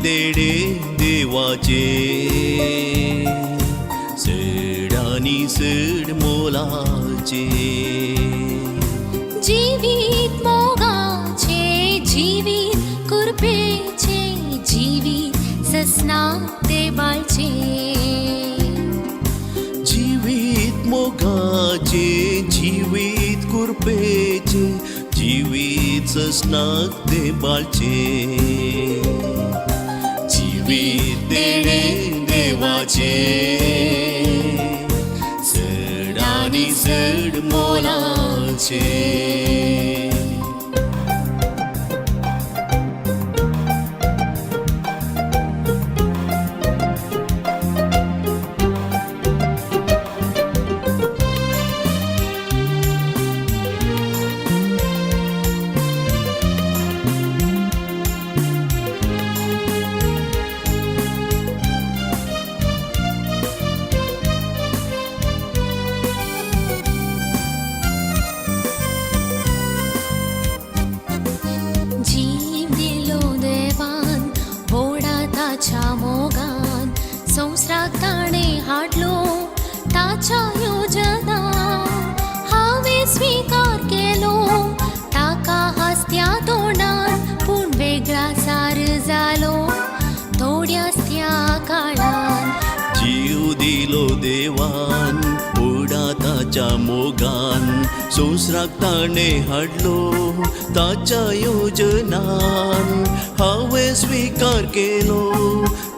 देणे देवाचे चड आनी चड मोलाचे। जिवीत मोगाचे जिवीत कृपेचे जिवीत ससना देवाचे। जिवीत मोगाचे जिवीत कृपेचे जिवीत ससनाक देवाचे। जिवीत देणे देवाचे चड आनी चड मोलाचे। जीव दिलो देवान व्हडा ताच्या मोगान संवसाराक ताणें हाडलो ताच्या योजनान। हांवें स्विकार केलो ताका हांसत्या तोंडान पूण वेगळा सार जालो थोड्याच त्या काळान। जीव दिलो देवान व्हडा ताच्या मोगान संवसाराक ताणें हाडलो ताच्या योजनान। हांवें स्विकार केलो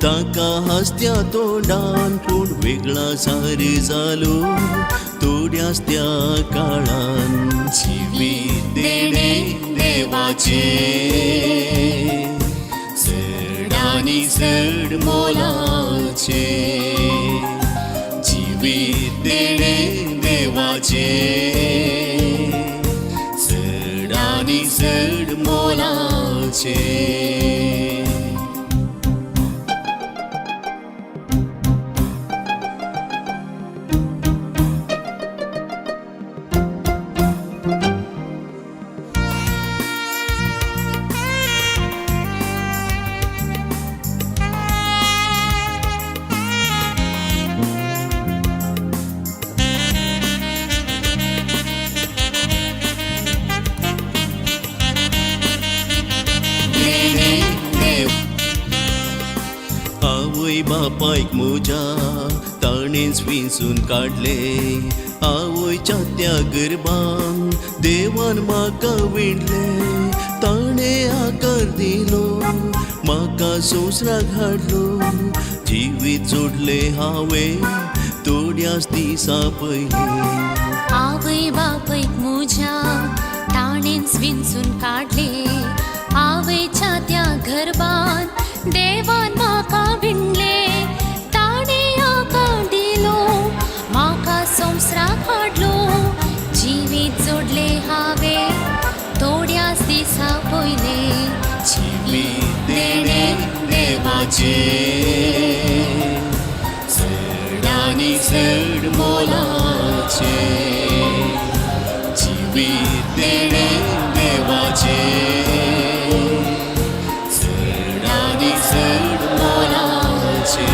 ताका हांसत्या तोंडान पूण वेगळा सार जालो थोड्याच त्या काळान। जिवीत देणे देवाचे चड आनी चड मोलाचे। जिवीत देणे देवाचे चड आनी चड मोलाचे। आवय बापायक म्हज्या ताणेंच विंचून काडले आवयच्या त्या गर्भान देवान म्हाका विणले ताणें आकार दिलो म्हाका संवसाराक हाडलो जिवीत जोडले हांवें थोड्याच दिसां पयलीं। आवय बापायक म्हज्या ताणेंच विंचून काडले आवयच्या त्या गर्भान देवान म्हाका विणले ताणें आकार दिलो म्हाका संवसाराक हाडलो जिवीत जोडले हांवें थोड्याच दिसां पयलीं। जिवीत देणे देवाचे चड आनी चड मोलाचे। जिवीत देणे देवाचे चड आनी चड मोलाचे।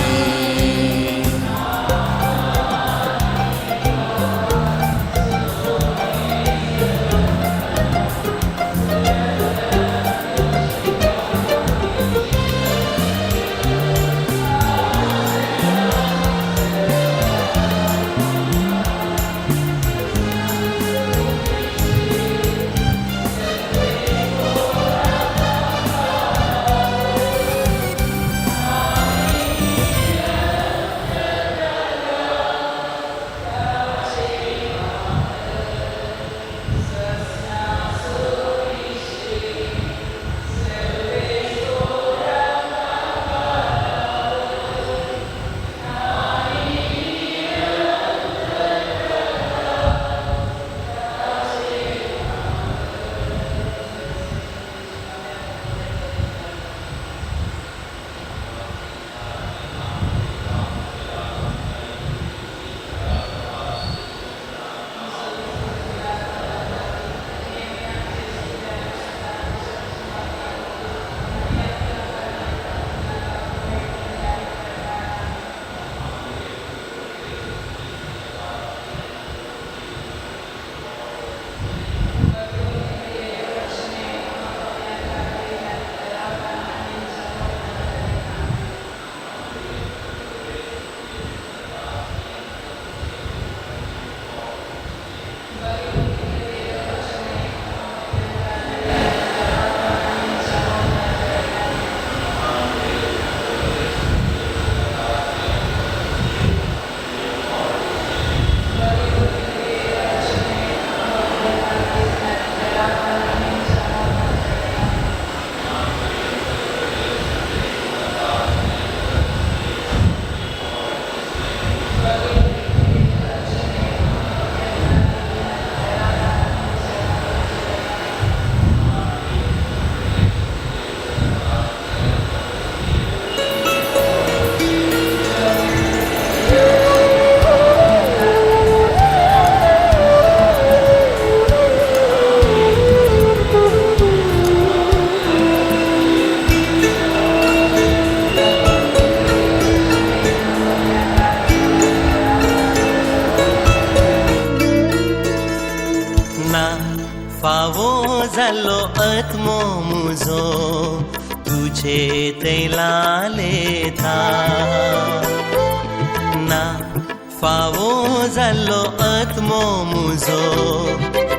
फावो जाल्लो आत्मो मुजो तुजे थंय लालेता. ना फावो जाल्लो आत्मो मुजो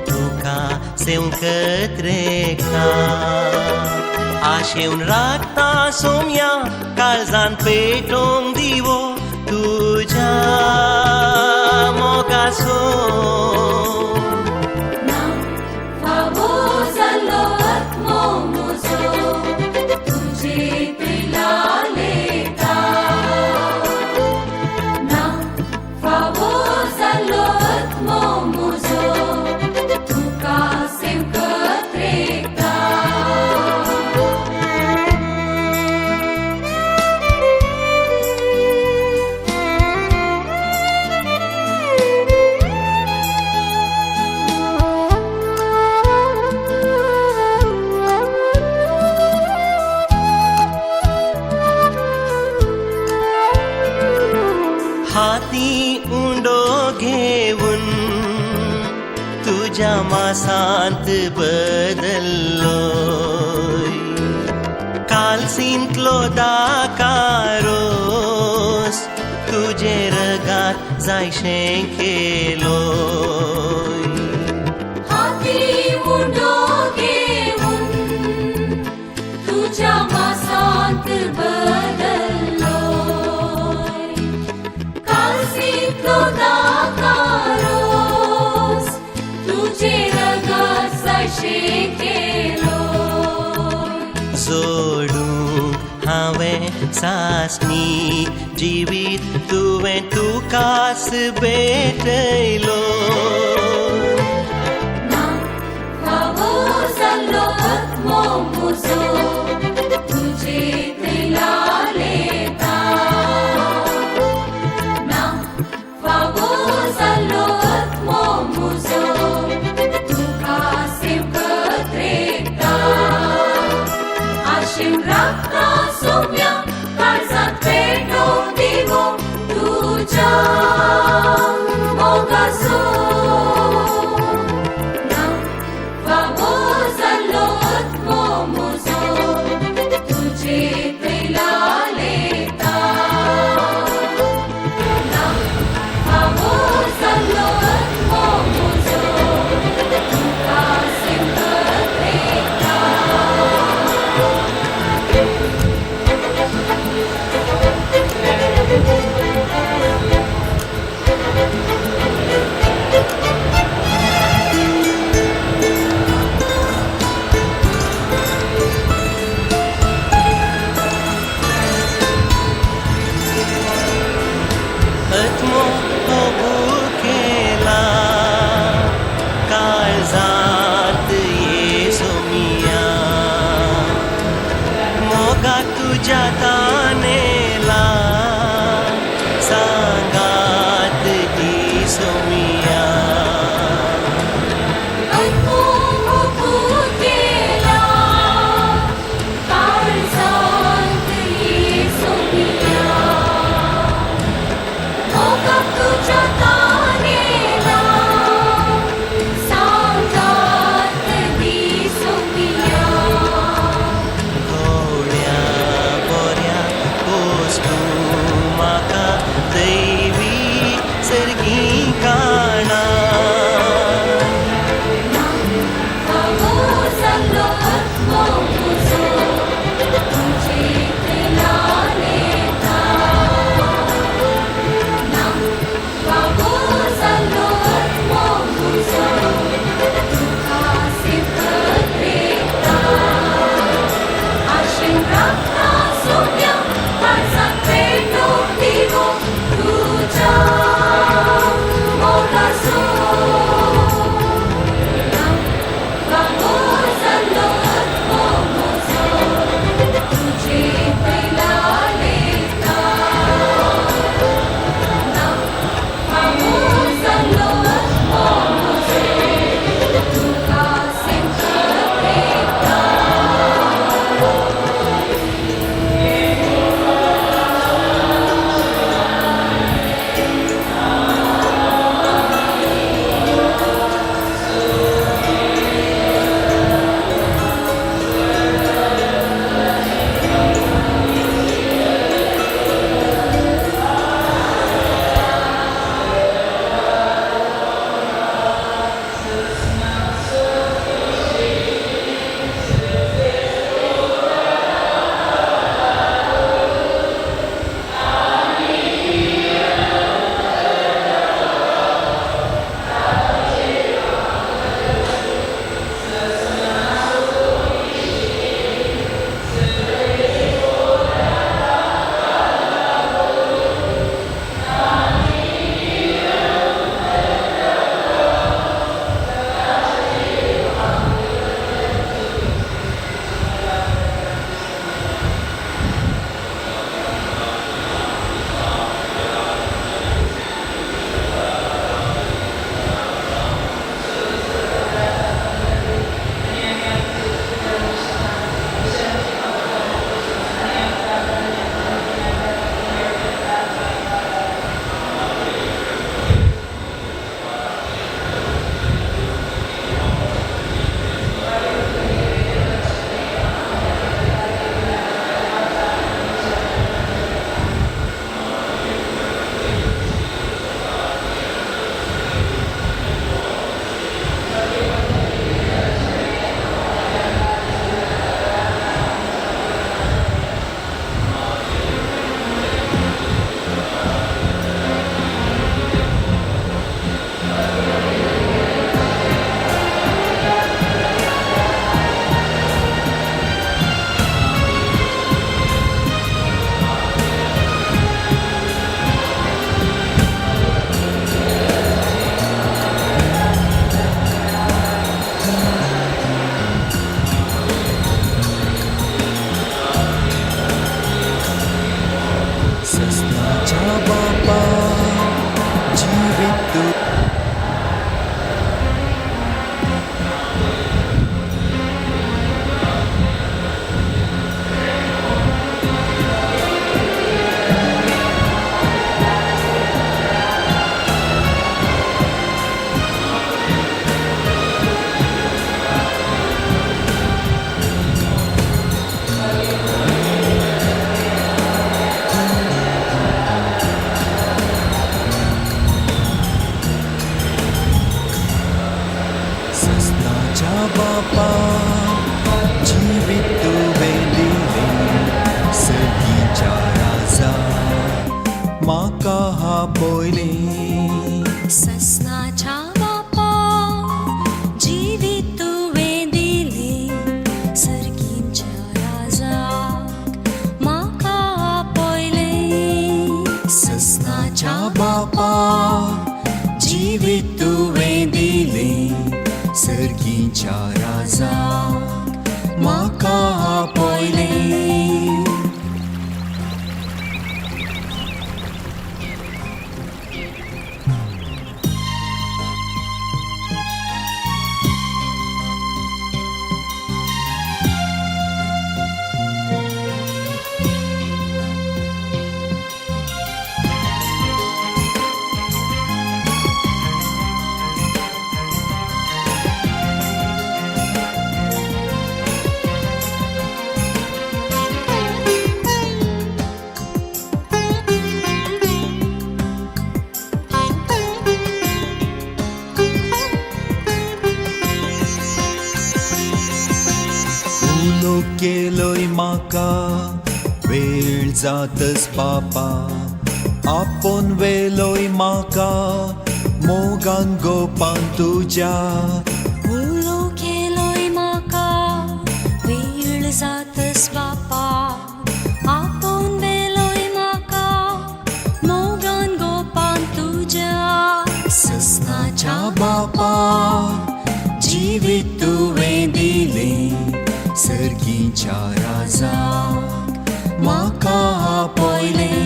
तुका सेवकत रेखता. आशेवन राखता सोम्या काळजान पेटोवंक दिवो तुज्या मोगाचो. ना फावो जाल्लो आत्मो मुजो तुजे थंय लालेता. ना फावो जाल्लो आत्मो मुजो तुका सेवकत रेखता. हाती उंडो घेवन तुज्या मासांत बदल्लोय. कालसींतलो दाकारोस तुजे रगात जायशें केलोय. हाती उंडो घेवन तुज्या मासांत बदल्लोय. कालसींतलो दाकारोस तुजे रगात जायशें केलोय. जोडूंक हांवें सासणी जिवीत तुवें तुकाच भेटयलो. ना फावो जाल्लो आत्मो मुजो तुजे थंय लालेता. ना फावो जाल्लो आत्मो मुजो तुका सेवकत रेखता. आशेवन राखता सोम्या काळजांत पेटोवंक दिवो तुज्या मोगाचो. ना फावो जाल्लो आत्मो मुजो तुजे थंय लालेता. ना फावो जाल्लो आत्मो मुजो तुका सेवकत रेखता. बापा जिवीत तुवें दिलें सर्गीच्या राजा म्हाका आपयलें. ससनाच्या बापा जिवीत तुवें दिलें सर्गीच्या राजाक म्हाका आपयलें. ससनाच्या बापा जिवीत तुवें दिलें सर्गीच्या राजाक म्हाका आपयलें. उलो केलोय म्हाका वेळ जातस बापा आपोवन वेलोय म्हाका मोगान गोपान तुज्या. उलो केलोय म्हाका वेळ जातस बापा आपोवन वेलोय म्हाका मोगान गोपान तुज्या. ससनाच्या बापा जिवीत तुवें दिलें सर्गीच्या राजाक म्हाका आपयलें.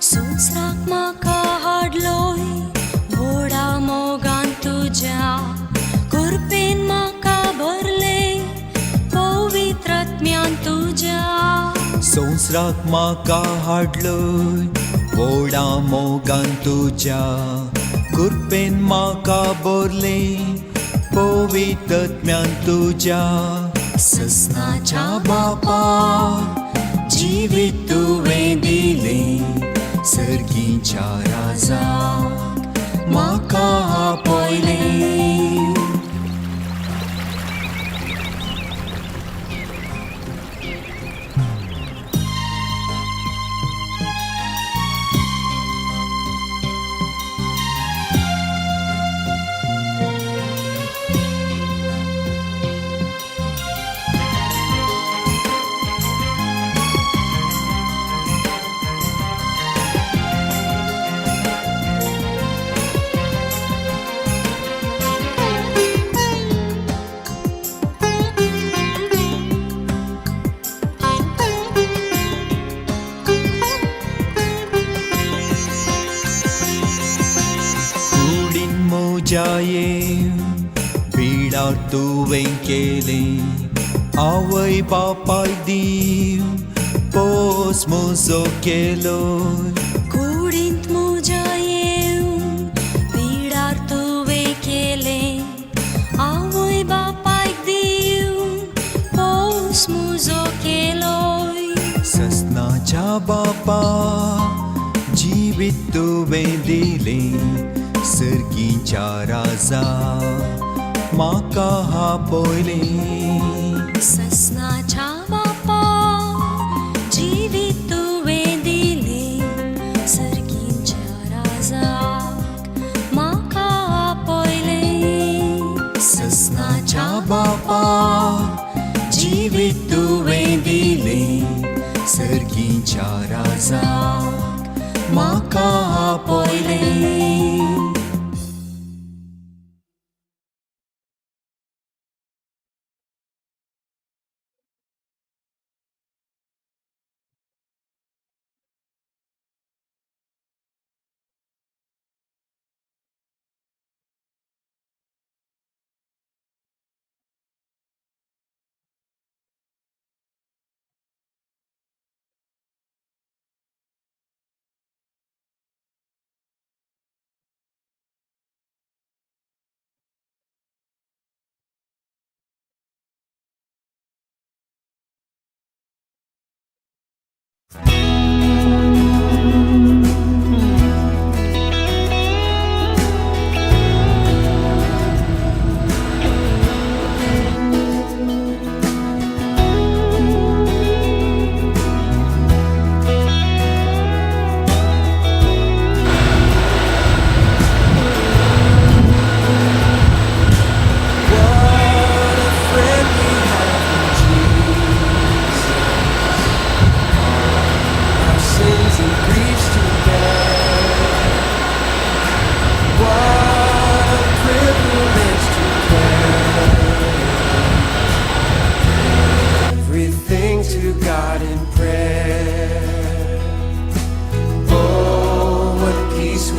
संवसाराक म्हाका हाडलोय व्हडा मोगान तुज्या कृपेन म्हाका भरलें पवित्र आत्म्यान तुज्या. संवसाराक म्हाका हाडलोय व्हडा मोगान तुज्या कृपेन म्हाका भरलें पवित्र आत्म्यान तुज्या. ससनाच्या बापा जिवीत तुवें दिलें सर्गीच्या राजाक म्हाका आपयलें. कुडीन म्हज्या बिडार तुवें केलें आवय बापाय दीव पोस म्हजो केलोय. कुडींत म्हज्या येवन बिडार तुवें केलें आवय बापायक दिवन पोस म्हजो केलोय. ससनाच्या बापा जिवीत तुवें दिलें सर्गीच्या राजा म्हाका आपयलें. ससनाच्या बापा जिवीत तुवें दिलें सर्गीच्या राजाक म्हाका आपयलें. ससनाच्या बापा जिवीत तुवें दिलें सर्गीच्या राजाक म्हाका आपयलें.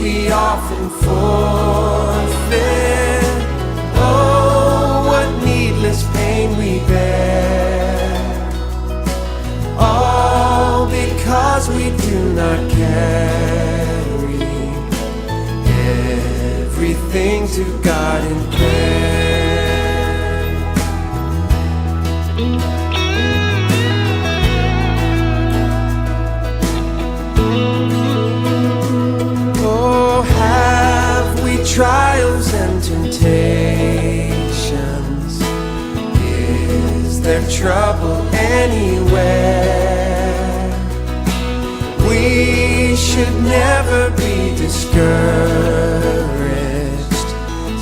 we often forfeit. Oh, what needless pain we bear, all because we do not carry everything to God in prayer. Oh, have we trials and temptations? Is there trouble anywhere? We should never be discouraged.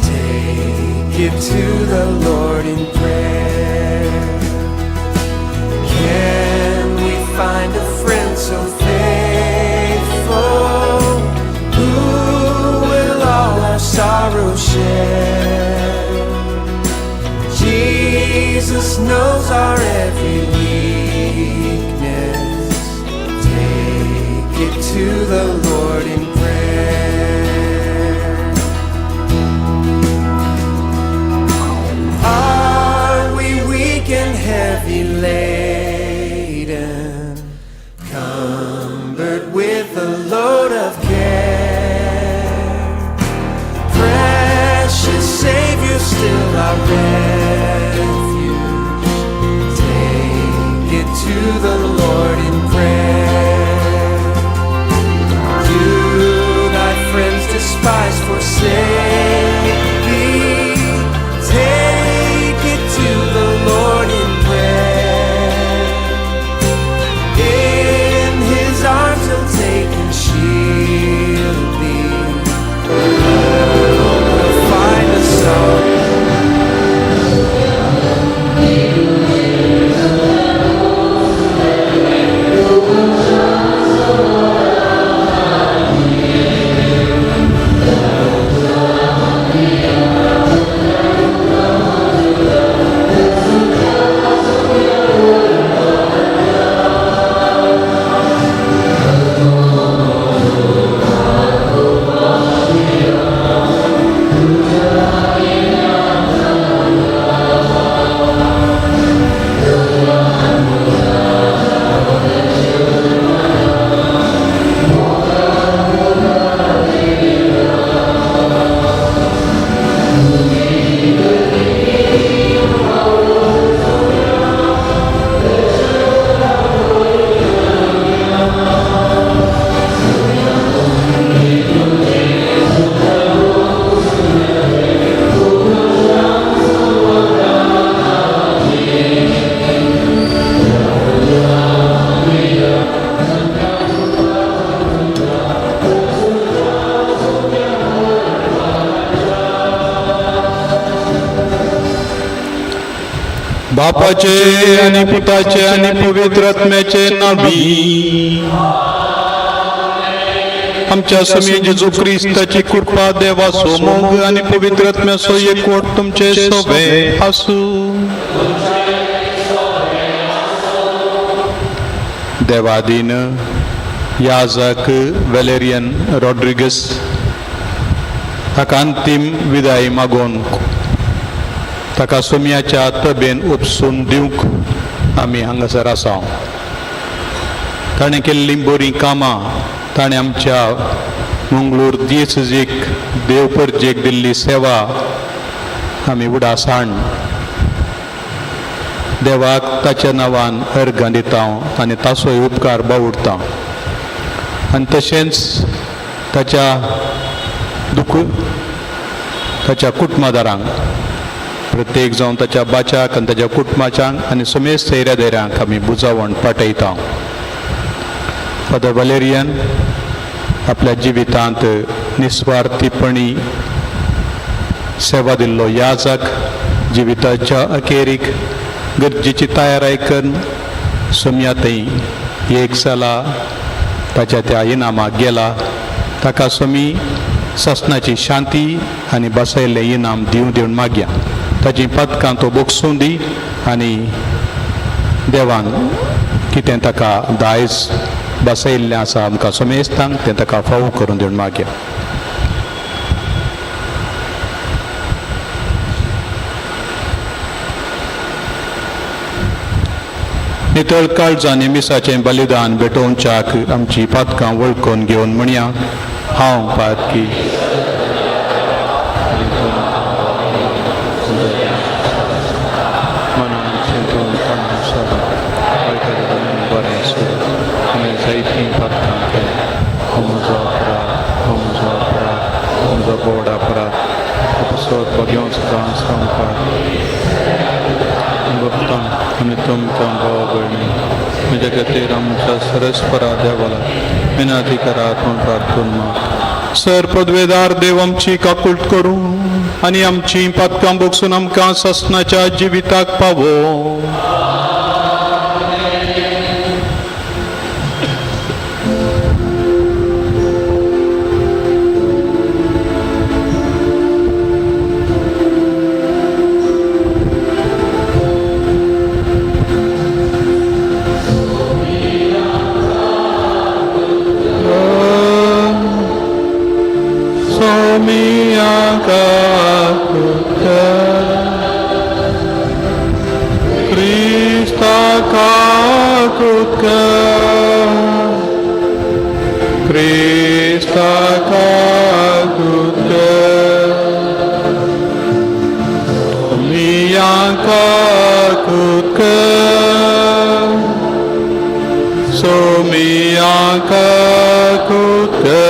Take it to the Lord in prayer. Can we find a friend so faithful who will all our sorrows share? Jesus knows our every weakness. Take it to the Lord in prayer. Are we weak and heavy laden, cumbered with a load of care? Precious Savior, still our refuge. Take it to the Lord in prayer. Do thy friends despise, forsake thee? Take it to the Lord in prayer. In his arms he'll take and shield thee. We'll find a song. बापाचे आणि पुताचे आणि पवित्र आत्म्याचे नावी आमच्या स्वामी जेजू क्रिस्ताची कृपा, देवाचो मोग आणि पवित्र आत्म्याचो एकवट तुमचे सोबे आसूं. देवादीन याजक वेलेरियन रॉड्रिगस ताका अंतीम विदाय मागोवन ताका सोम्याच्या तबेन उपसून दिवंक आमी हांगासर आसा. ताणें केल्लीं बरीं कामां, ताणें आमच्या मंगळूर दियेसजीक देवपर्जेक दिल्ली सेवा आमी उडासाण देवाक ताच्या नांवान अर्गां दिता आनी ताचोय उपकार बावुडटा. आनी तशेंच ताच्या दुख ताच्या कुटुंबादारांक प्रत्येक जावन ताच्या बाच्याक आनी ताच्या कुटुंबाच्यांक आनी समेस्त सैऱ्या धैऱ्यांक आमी बुजावण पाठयता. फादर वलेरियन आपल्या जिवितांत निस्वार्थीपणी सेवा दिल्लो याजक जिविताच्या अखेरीक गरजेची तयाराय करून सोम्या थंय एक जाला, ताच्या त्या इनामाक गेला. ताका स्वामी ससनाची शांती आनी बसयल्लें इनाम दिवं दिवन मागया. ताची पदकां तो बोगसूं दी आनी देवान कितें ताका दायज बसयल्लें आसा आमकां समेस्तांक तें ताका फावो करून दिवन मागया. नितळ काळजांनी मिसाचें बलिदान भेटोवच्याक आमची पातकां वळखून घेवन म्हणया, हांव पातकी. मनान चिंतून तणान सदां वायट बरें सोड हांवें जायतीं पातकां केलीं. हो म्हजो अपराध, हो म्हजो अपराध, हो म्हजो बोड अपराध. उपसोद बगेवन सदां संवकार भक्तां आनी तुमकां भाव भयणी म्हज्या खातीर आमच्या सरस्परा देवाला विनंती करात म्हूण प्रार्थून मागता. सर पदवेदार देव आमची काकूट करूं आनी आमची पातकां बोगसून आमकां ससनाच्या जिविताक पावो. Somia kakutka Krista kakutka Krista kakutka Somia kakutka Somia kakutka.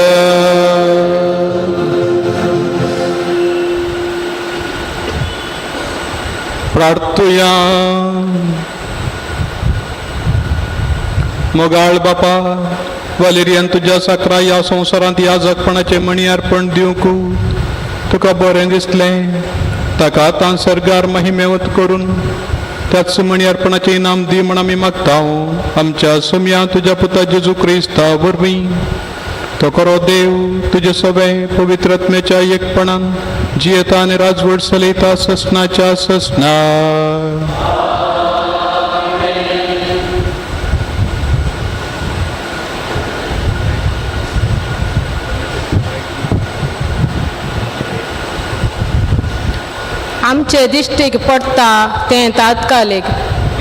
प्रार्थुया. मोगाळ बापा, वालेरियन तुज्या साकरा ह्या संवसारांत ह्या जगपणाचें मणी अर्पण दिवंक तुका बरें दिसलें. ताका आतां सर्गार महिमेवत करून त्याच मणी अर्पणाचें इनाम दी म्हण आमी मागता आमच्या सुमया तुज्या पुता जेजू क्रिस्ता वरवीं. तो खरो देव तुजे सवे पवित्र आत्म्याच्या एकपणान जियेता आनी राजवट चलयता ससनाच्या ससना. आमचे दिश्टीक पडटा तें तात्कालीक,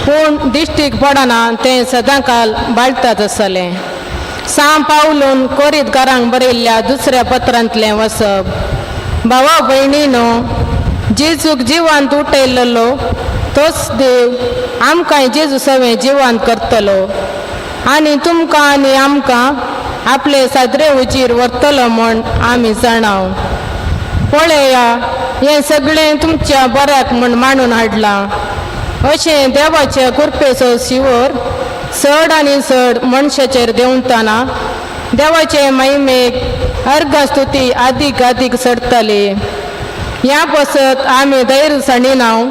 पूण दिश्टीक पडना तें सदांकाल बाळतात आसलें. सां पावलून कोरीतकारांक बरयल्ल्या दुसऱ्या पत्रांतलें वसप. भावा भयणीनो, जेजूक जिवांत उठयल्लो तोच देव आमकां जेजू सवें जिवांत करतलो आनी तुमकां आनी आमकां आपले सादरे उजीर व्हरतलो म्हूण आमी जाणाव. पळया, हें सगळें तुमच्या बऱ्याक म्हूण मांडून हाडलां. अशें देवाच्या कृपेचो शिवर चड आनी चड मनशाचेर देंवतना देवाचे महिमेक अर्घ स्तुती आदीक आदीक चडटली. ह्या पासत आमी धैर्य सांडिनाव.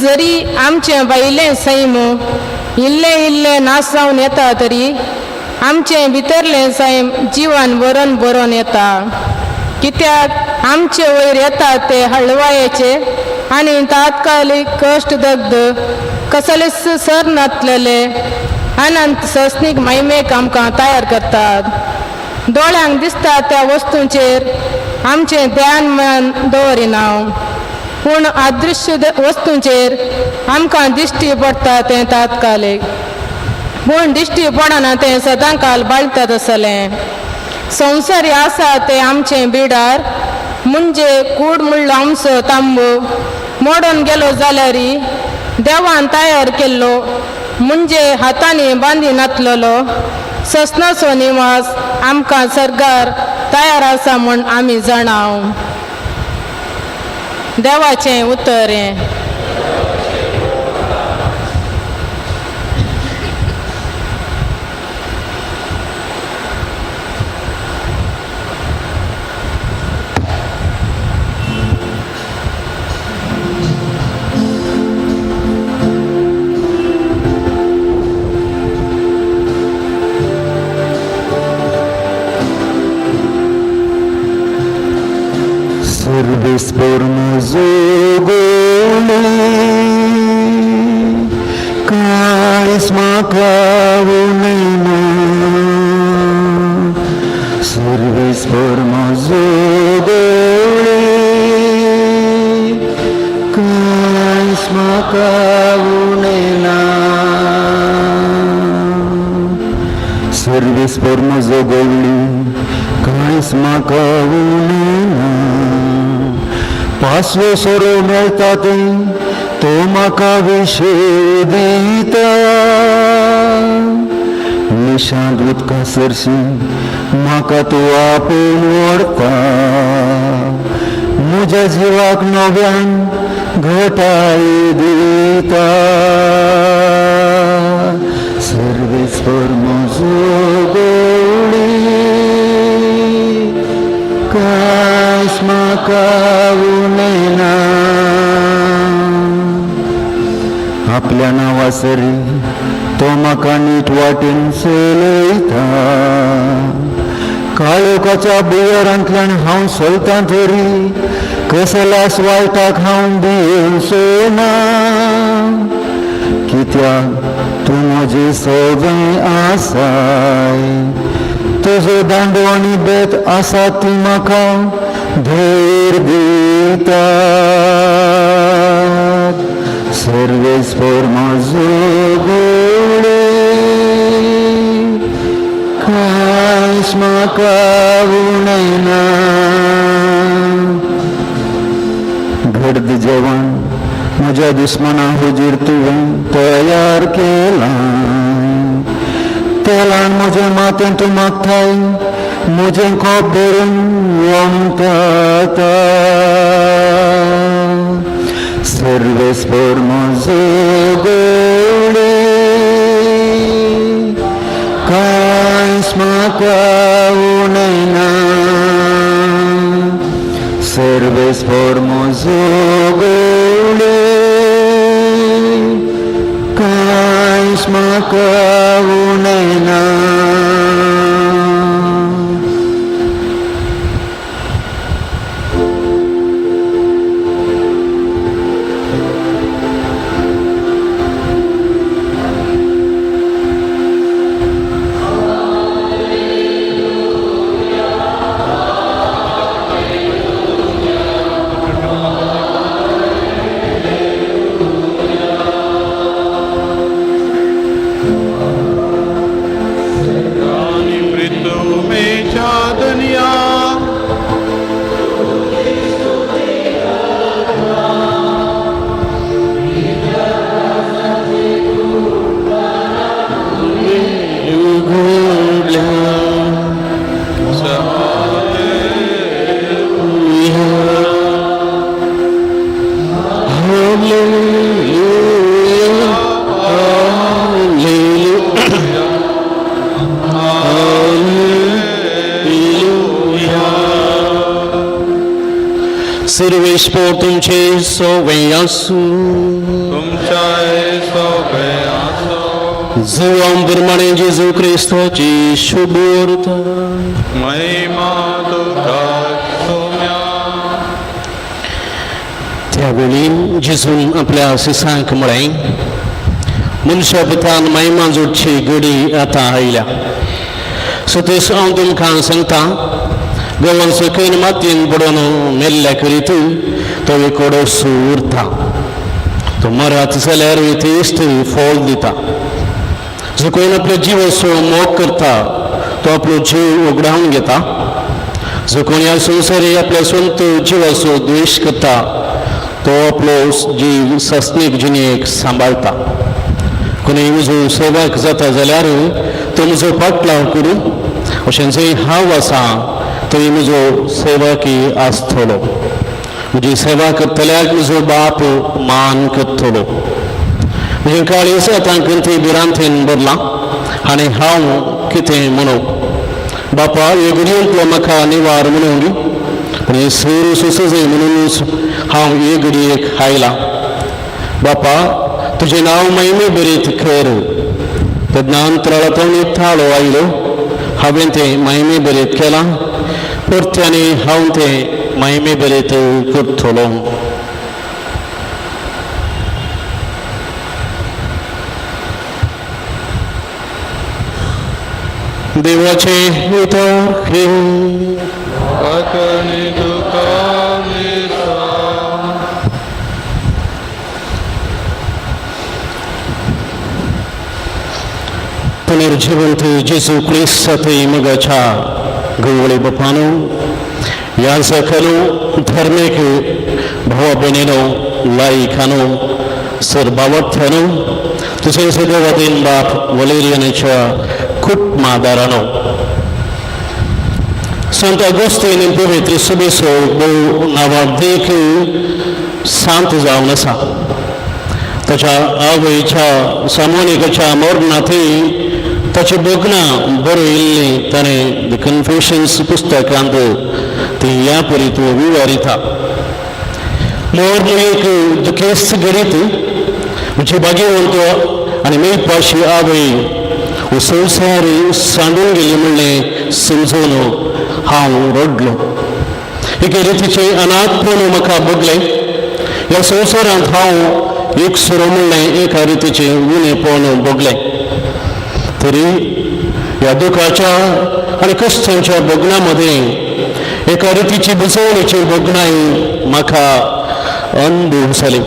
जरी आमचें भायलें सैम इल्लें इल्लें नाश जावन येता तरी आमचें भितरलें सैम जिवान बरोवन बरोवन येता. कित्याक आमचे वयर येता ते हळवायेचे आनी तात्कालीक कश्ट दग्ध कसलेच सर नातलेले अनंत सस्नीक महिमेक आमकां तयार करतात. दोळ्यांक दिसता त्या वस्तूंचेर आमचें ध्यान मन दवरिना, पूण अदृश्य वस्तूंचेर आमकां दिश्टी पडटा तें तात्कालीक, पूण दिश्टी पडना तें सदांकाल बाळतात आसलें. संवसारी आसा तें आमचें बिडार म्हणजे कूड म्हणलो आमचो तांबो मोडून गेलो जाल्यार देवान तयार केल्लो म्हणजे हातांनी बांदी नातलेलो ससनाचो निवास आमकां सरकार तयार आसा म्हूण आमी जाणाव. देवाचें उतर हें. Serves por mozogole, karisma kaunena. Serves por mozogole, karisma kaunena. सर्वेस्पर म्हजो गवळी कांयच म्हाका उणें ना. पासवो सोरो मेळटा थंय तो म्हाका विशेव दिता. निशांत उदका सरशी म्हाका तूं आपोवन व्हरता. म्हज्या जिवाक नव्यान घटाय दिता. सर्वेस्पर म्हजो गवळी कांयच म्हाका उणें ना. आपल्या नांवासरी तो म्हाका नीट वाटेन चलयता. काळोखाच्या बियरांतल्यान हांव चलतां तरी कसल्याच वायटाक हांव भियेवचो ना. कित्याक तूं म्हजे सगळें आसाय. तुजो दांडो आनी बेत आसा ती म्हाका धैर्य दिता. सर्वेस्पर म्हजो गवळी कांयच म्हाका उणें ना. घडद जेवण म्हज्या दुस्मना हुजीर तुवें तयार केलां. तेलान म्हजें माथें तूं मागताय म्हजें कोप धरून वमता. सर्वेस्पर म्हजो गवळी कांयच म्हाका उणें ना. सर्वेस्पर म्हजो गवळी कांयच म्हाका उणें ना. आणि पृथ्वीच्या दुनिया सर्वेस्पर तुमचे सोवे आसूं. तुमच्या सोबे आसो. जुवां प्रमाणे जेजू क्रिस्ताची शुभोर्थ. महिमा तुका सोम्या. त्यावेळी जेजून आपल्या शिसांक म्हळें, मनशा पुतान महिमा जोडची घडी आतां आयल्या. सो हांव तुमकां सांगता, गवन सकयल मातयेन पडून मेल्ल्या करीत तो एकोडो उरता. तो मरत जाल्यार तेच फळ दिता. जो कोण आपल्या जिवाचो मोग करता तो आपलो जीव उगडावन घेता. जो कोण ह्या संवसारी आपल्या स्वंत जिवाचो द्वेश करता तो आपलो जीव सस्नीक जिणेक सांबाळटा. कोणूय म्हजो सेवक जाता जाल्यार तो म्हजो पाटलाव करून अशें जंय हांव आसा थंय म्हजो सेवकी आसतलो. म्हजी सेवा करतल्याक म्हजो बाप मान करतलो. म्हजें काळीज आतां खंय भिरांतेन भरलां आनी हांव कितें म्हणू, बापा हे घडयेंतलो म्हाका निवार म्हणून, पूण हे सूर सुसजय म्हणूनच हांव हे घडयेक आयलां. बापा तुजें नांव महिमे बरीत कर. तेन्ना अंतराळांतून एक थाळो आयलो, हांवें तें महिमे बरीत केलां, परत्यानी हांव तें महिमे बरीत करतलो. देवाचे उतर हे. अकणी तुका दिसा. पुनर्जिवंत जेजू क्रिस्त मगाच्या गवळी बापानो, याजकानो, धर्मीक भावा भयणीनो, लायकानो, सरबावर्थ्यानो, तशेंच देवादीन बाप वलेरियनाच्या कुटुंबादारानो, संत अगोस्तीन पवित्र सुबेसो भोव नावार्दीक सांत जावन आसा. ताच्या आवयच्या सामोनिकाच्या मरणाथंय ताची भोगणां बरयल्लीं ताणें the कन्फेशन्स पुस्तकांत ती ह्या परी तो विवरिता. मर्ण एक दुखेस्त घडीत, म्हजी भाग्यवंत आनी मेळपाची आवय हो संवसार सांडून गेली म्हणलें समजून हांव रडलो. एके रितीचें अनाथपण म्हाका भोगलें. ह्या संवसारांत हांव एक सुरो म्हणलें एका रितीचें उणेपण भोगलें. तरी ह्या दुखाच्या आनी कश्टांच्या भोगणां मदें एका रितीची बुजवणेची भोगणांय म्हाका अनुभव जाली.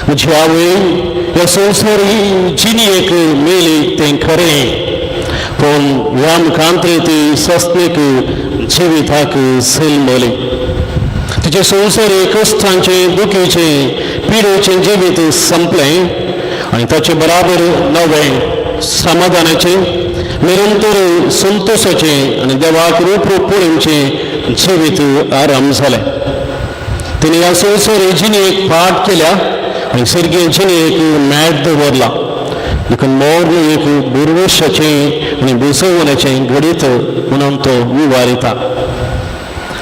म्हजी आवय ह्या संवसारी जिणेक मेली तें खरें, पूण ह्या मुखांतरे ती सस्नीक जिविताक जल्मली. तिचे संवसारी कश्टांचें, दुखीचें, पिडेचें जिवीत संपलें आनी ताचे बराबर नवें समाधानाचें, निरंतर संतोशाचें आनी देवाक रूप रूप पळोवचें जिवीत आरंभ जालें. तिणें ह्या संवसारी जिणेक पाठ केल्या आनी सर्गीय जिणेक मॅट दवरला. देखून मर्ण एक बुरवशाचें आनी बुजवण्याचें घडीत म्हणून तो विवारिता.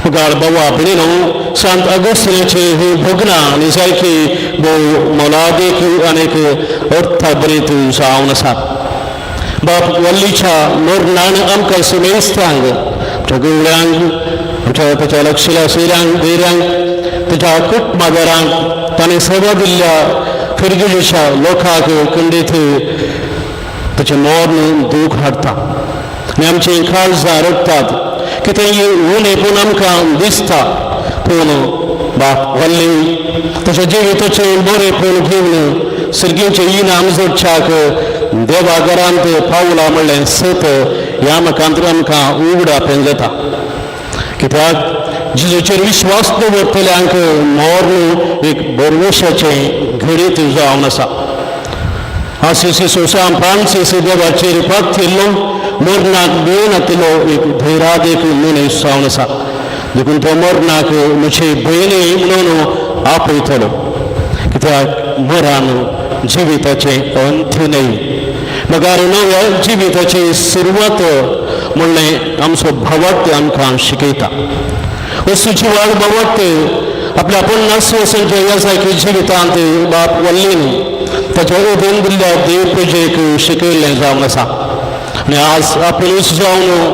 गाळ बाबा भयणीनो, सांत अगस्तिनाची ही भोगणां आनी सारकी भोव मोलादीक आनीक अर्थभरीत जावन आसात. बाप वल्लीच्या मरणान आमकां सुमेस्तांक, आमच्या गवळ्यांक, आमच्या ताच्या लक्षिल्या सोयऱ्यांक, धैर्यांक, ताच्या कुटुंबादारांक, ताणें सेवा दिल्ल्या फिरगेच्या लोकांक खंडीत ताचें मर्ण दूख हाडटा आनी आमचीं काळजां रडटात. कितेंय उणेपण आमकां दिसता, पूण बाप वल्ली ताच्या जिविताचें बरेपण घेवन सर्गीचें इनाम जोडच्याक देवा घरांत पावला म्हणलें सत ह्या मुखांत आमकां उगडापें जाता. कित्याक जेजूचेर विश्वास दवरतल्यांक मर्ण एक बरवशाचें घडीत जावन आसा. आसिसी सोसां फ्रांसीस देवाचेर पाथिल्लो मरणाक भियेनातिल्लो एक धैरादीक मनीस जावन आसा. देखून तो मरणाक म्हजी भयणी म्हणून आपयतलो. कित्याक मरण जिविताचें अंत न्हय, मगर नव्या जिविताची सुरवात म्हणलें आमचो भावार्थ आमकां शिकयता. वस्तूची वाड भावार्थ आपल्या 50 वर्सांच्या ह्या सारकी जिवितांत बाप वल्लीन ताच्या अधीन दिल्ल्या देव पुजेक शिकयल्लें जावन आसा. आनी आज आपुणूच जावन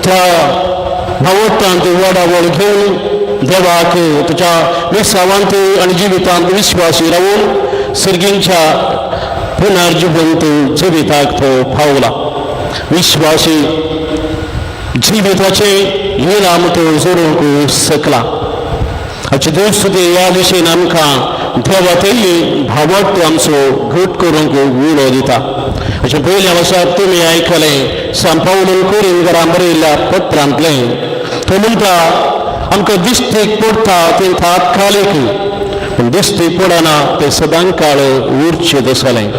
त्या भावार्थांत वाडावळ घेवन देवाक ताच्या विसावांत आनी जिवितांत विश्वासी रावून सर्गींच्या पुनर्जिवंत जिविताक तो पावला. विश्वासी जिविताचें इनाम तो जोडूंक शकला. हाचे दोस्त ह्या दिशेन आमकां देवातय भावार्थ आमचो घट करूंक उलो दिता. अशें पयल्या वर्सा तुमी आयकलें सांपावलून कोरिंगरां बरयल्ल्या पत्रांतलें. तो म्हणटा आमकां दिश्टीक पडटा तें तात्कालीक, पूण दिश्टीक पडना तें सदांकाळ उरचें तसलें.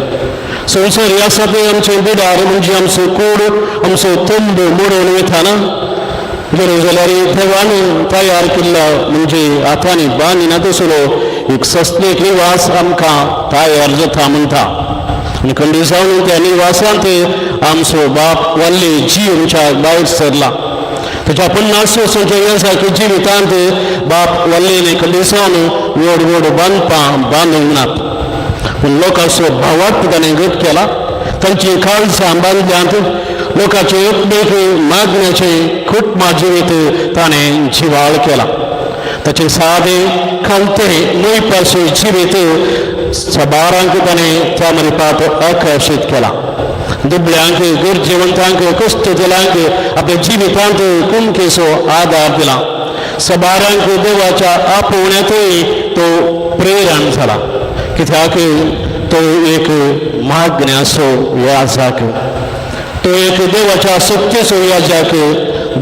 संवसार आसा तें आमचें बिडार म्हणजे आमचो कूड, आमचो तंब मोडून वयताना बरें जाल्यार देवान तयार केल्लो म्हणजे हातांनी बांदिना तसलो एक सस्नीक निवास आमकां तयार जाता म्हणटा. आनी खंडी जावन त्या निवासांत आमचो बाप वल्ली जीव आमच्या भायर सरला. ताच्या 50 वर्सांच्या ह्या सारक्या जिवितांत बाप वल्लीने खंडी जावन व्हड व्हड बांदपां बांदूंक नात, पूण लोकांचो भावार्थ ताणें घट केला. तांची काळजां बांदल्यांत, लोकांचे एकमेक मागण्याचें कुटुंबा जिवीत ताणें जिवाळ केला. ताचें सादें खालतें मोयपाचें जिवीत सबारांक ताणें त्या मरिपात आकर्शीत केला. दुबळ्यांक, गरजेवंतांक, कश्ट दिलांक आपल्या जिवितांत कुमकेचो आदार दिला. सबारांक देवाच्या आपोवण्यांतय तो प्रेरण जाला. कित्याक तो एक मागण्याचो याजाक. तो एक देवाच्या सक्तीचो याजक,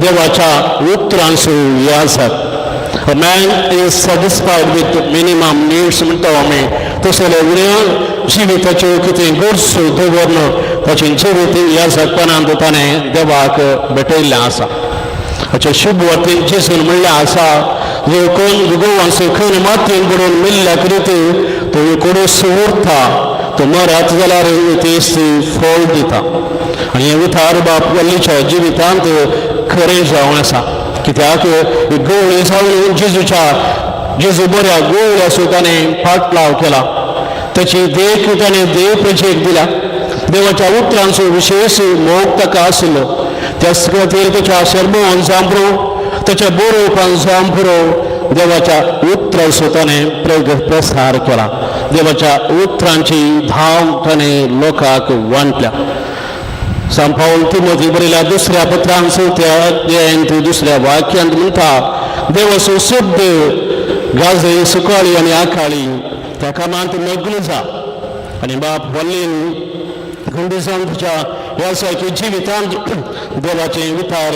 देवाच्या उतरांचो याजक. A man is satisfied with minimum needs म्हणटा आमी, तसले उण्या जिविताच्यो कितें गरजो दवरन ताचें जिवीत ह्या जगपणांत ताणें देवाक भेटयल्लें आसा. हाचे शुभ वातीन जेजून म्हणलें आसा, जो कोण गोवांचो खंय मातयेन बुडोवन मेल्ल्या करीत तो कोडूस उरता, तो मरत जाल्यार तेच फळ दिता. आनी हें उतार बाप वल्लीच्या जिवितांत खरें जावन आसा, कित्याक गवळी जावन जेजूच्या जेजू बऱ्या गवळ्याचो ताणें फाटलाव केला. ताची देख ताणें देव प्रजेक दिल्या. देवाच्या उतरांचो विशेश मोग ताका आशिल्लो. त्याच खातीर ताच्या शर्मोन जांबरो, ताच्या बरोवपान जांबरो देवाच्या उतरांचो ताणें प्रसार केला. देवाच्या उतरांची धांव ताणें लोकांक वांटल्या. सांत पावल तिमोती बरयल्या दुसऱ्या पत्रान चवथ्या अध्यायांत दुसऱ्या वाक्यांत म्हणटा, देवाचो शब्द गाजय सुकाळी आनी आकाळी त्या कामांत मग्न जा. आनी बाप वल्लीन खंडीसान तुज्या ह्या सारकी जिवितांत देवाचें उतार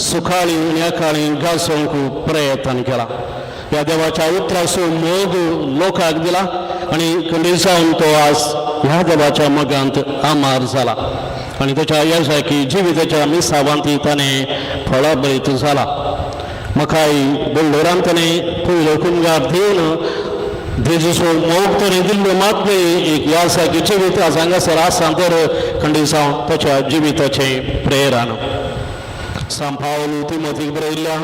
सुकाळी आनी आकाळी गाजोवंक प्रयत्न केला. ह्या देवाच्या उतराचो मोग लोकांक दिला आनी खंडीसान तो आज ह्या देवाच्या मोगांत आमार जाला आनी ताच्या ह्या सारकी जिविताच्या मिसावांत ताणें फळाभरीत जाला. म्हाकाय बल्लोरान ताणें पयलो कुमगार दिवन जेजूचो मोग ताणें दिल्लो मात न्हय, एक ह्या सारकी जिवीत आज हांगासर आसा तर खंडीसांव ताच्या जिविताचें प्रेरण. सांत पावल तिमोतीक बरयल्ल्या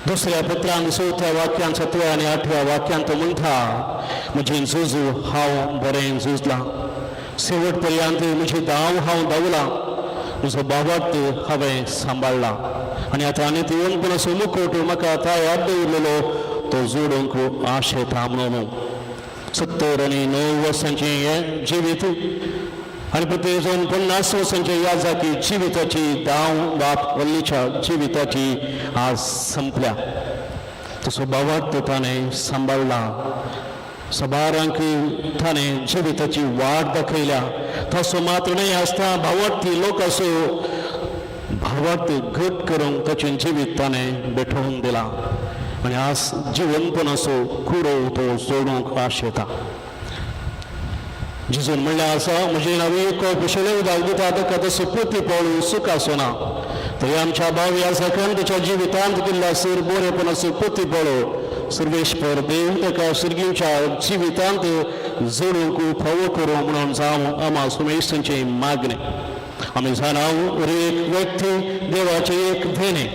दुसऱ्या पत्रान चवथ्या वाक्यान सातव्या आनी आठव्या वाक्यांत म्हणटा, म्हजें झुजू हांव बरें झुजलां, शेवट पर्यंत म्हजी धांव हांव धांवलां, म्हजो भावार्थ हांवें सांबाळ्ळा आनी आतां आनी ती असो मुखोट म्हाका तयार दवरलेलो तो जोडूंक आशेता म्हणून. 79 वर्सांचें हें जिवीत आनी प्रत्येक 50 वर्सांचे ह्या जाकी जिविताची धांव बाप वल्लीच्या जिविताची आज संपल्या. तसो भावार्थ ताणें सांबाळ्ळा, सबारांक ताणें जिविताची वाट दाखयल्या. तसो मात्र न्हय आसता भावार्थी लोक असो भावार्थ घट करूंक ताचें जिवीत ताणें भेटोवन दिलां आनी आज जिवनपणाचो कुरोव तो जोडूंक आशेता. जेजून म्हणलें आसा, म्हजें नवी कोप शेले उदक दिता ताका तसो पुती पळोवन सुख आसना. तरी आमच्या भाव ह्या सकाळ ताच्या जिवितांत दिल्ल्या सर बरेपणाचो पुती पळो सर्वेश्वर देव ताका सर्गीच्या जिवितांत जोडूंक फावो करूं म्हणून जावं आमा सुमेशांचें मागणें. आमी जाणा एक व्यक्ती देवाचें एक देणें,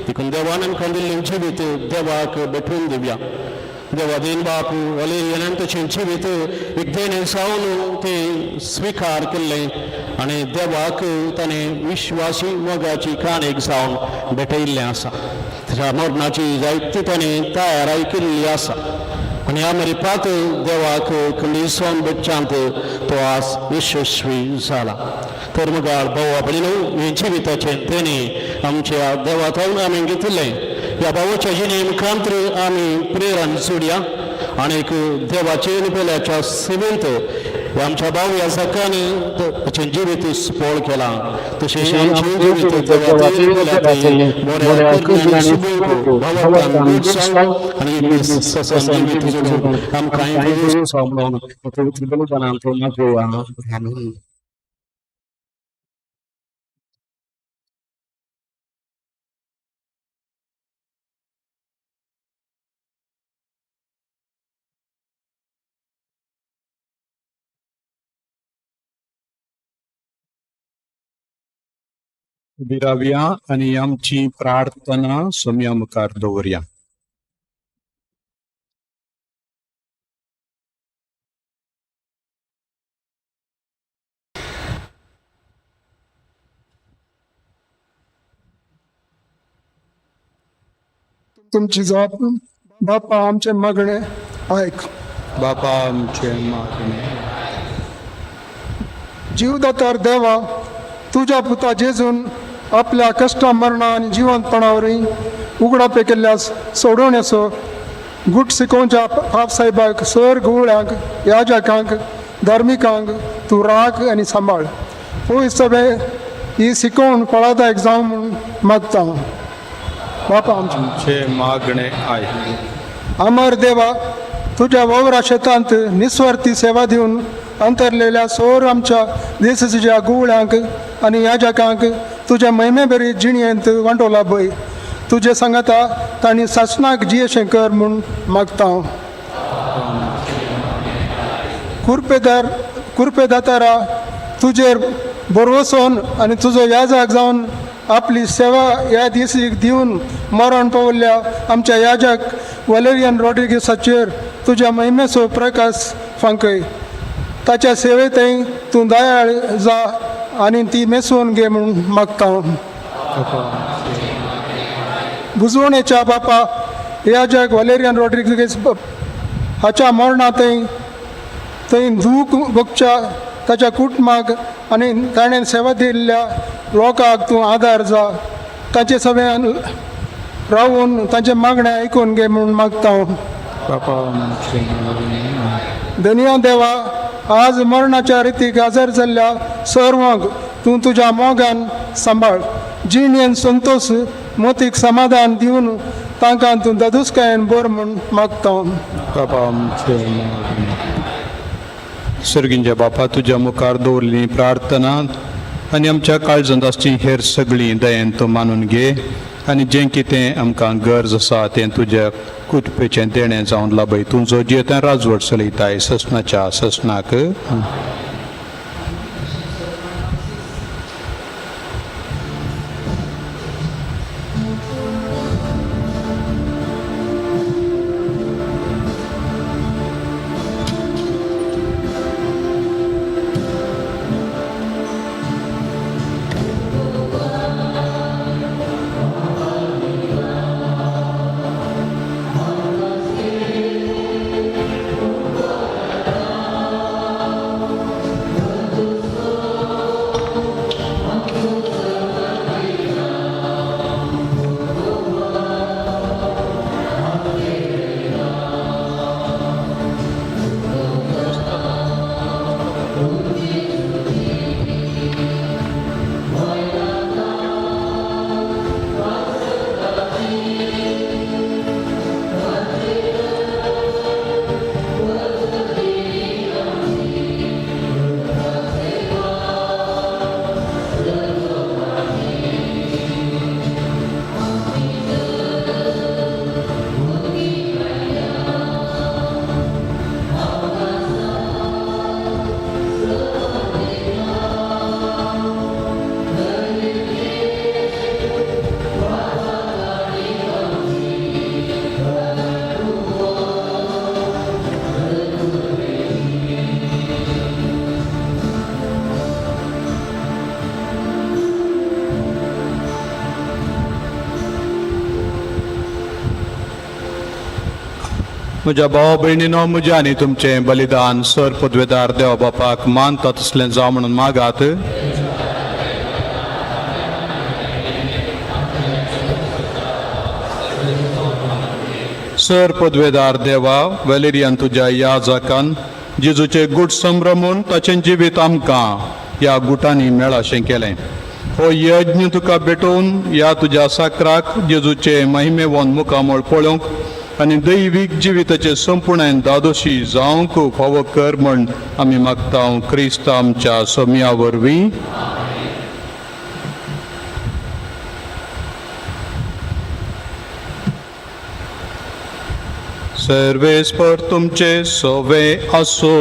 देखून देवान आमकां दिल्लें जिवीत देवाक भेटून दिवया. देवा देन बाप वलेरियनान ताचें जिवीत एक देणें जावन तें स्विकार केल्लें आनी देवाक ताणें विश्वासी मोगाची काणीक जावन भेटयल्लें आसा. ताच्या मरणाची जायती ताणें तयाराय केल्ली आसा आनी ह्या मरिपात देवाक खंडीसोन भेटच्यांत तो आज यशस्वी जाला. तर मगाळ भाव भयणीनो, हें जिविताचें देणें आमच्या देवा थावन आमी घेतिल्लें. ह्या भावाच्या जिणे मुखांत आमी प्रेरण जोडया आनीक देवाचे पेल्याच्या सेवेंत आमच्या भाव ह्या सकान ताचें जिवीत स्पोळ केलां, तशें आमचें जिवीत देवाचे बऱ्या करण्यांनी सुबूक भावार्थान आनी ससान जिवीत जोडून आमकां म्हणून पवित्र बलिदानांत मागोवया. आमीन. उबी रावया आनी आमची प्रार्थना सोम्या मुखार दवरया. तुमची जाप बापा आमचें मागणें आयक. बापा आमचें मागणें. जीवदातार देवा, तुज्या पुता जेजून आपल्या कश्टा मरणा आनी जिवंतपणा वरवीं उगडापे केल्ल्या सोडवण्याचो गुट शिकोवच्या पाप साहेबाक, सर गुवळ्यांक, याजकांक, धार्मिकांक तूं राख आनी सांबाळ. पयस सगळें ही शिकोवण फळादायक जावं म्हूण मागता. बापा आमचे मागणें आयक. अमर देवा, तुज्या वावरा शेतांत निस्वार्थी सेवा दिवन अंतरलेल्या सोर आमच्या देशाच्या गुवळ्यांक आनी याजकांक तुज्या महिमेबरी जिणयेंत वांटो लाभय. तुजे सांगाता तांणी सासणाक जियेशें कर म्हूण मागता. कुरपेदार कुरपेदातारा, तुजेर भरवसोन आनी तुजो याजक जावन आपली सेवा ह्या दिसीक दिवन मरण पावल्ल्या आमच्या याजक वलेरियन रॉड्रिगीसाचेर तुज्या महिमेचो प्रकाश फांकय. ताच्या सेवेंतय तूं दयाळ जा आनी ती मेसून घे म्हूण मागता. बुजवणेच्या बापा, याजक वलेरियन रॉड्रिगीस हाच्या मरणांतय थंय दूख भोगच्या ताच्या कुटुंबाक आनी ताणें सेवा दिल्ल्या लोकांक तूं आदार जा. ताचे सगळ्यान रावून तांचें मागणें आयकून घे म्हूण मागता. धनया देवा, आज मरणाच्या रितीक हजर जाल्ल्या सर्वांक तूं तुज्या मोगान सांबाळ. जिणेन संतोश, मोतीक समाधान दिवन तांकां तूं दादूसकायेन बर म्हूण मागता. सर्गींच्या बापा, तुज्या मुखार दवरली प्रार्थना आनी आमच्या काळजांत आसची हेर सगळीं दयेन तूं मानून घे आनी जें कितें आमकां गरज आसा तें तुज्या कुटपेचें देणें जावन लाभय. तूं जो जियेता राजवट चलयताय ससनाच्या ससनाक. म्हज्या भाव भयणीनो, म्हजें आनी तुमचें बलिदान सर पदवेदार देव बापाक मानता तसलें जावं म्हणून मागात. सर पदवेदार देवा, वेलेरियन तुज्या ह्या जाकान जेजूचे गूट संभ्रमून ताचें जिवीत आमकां ह्या गुटांनी मेळाशें केलें. हो यज्ञ तुका भेटोवन ह्या तुज्या साकराक जेजूचे महिमेवन मुखामळ पळोवंक आनी दैवीक जिविताचे संपूर्ण दादोशी जावंक फावो कर म्हण आमी मागता क्रिस्त आमच्या सोम्या वरवीं. सर्वेस्पर तुमचे सोवे आसो.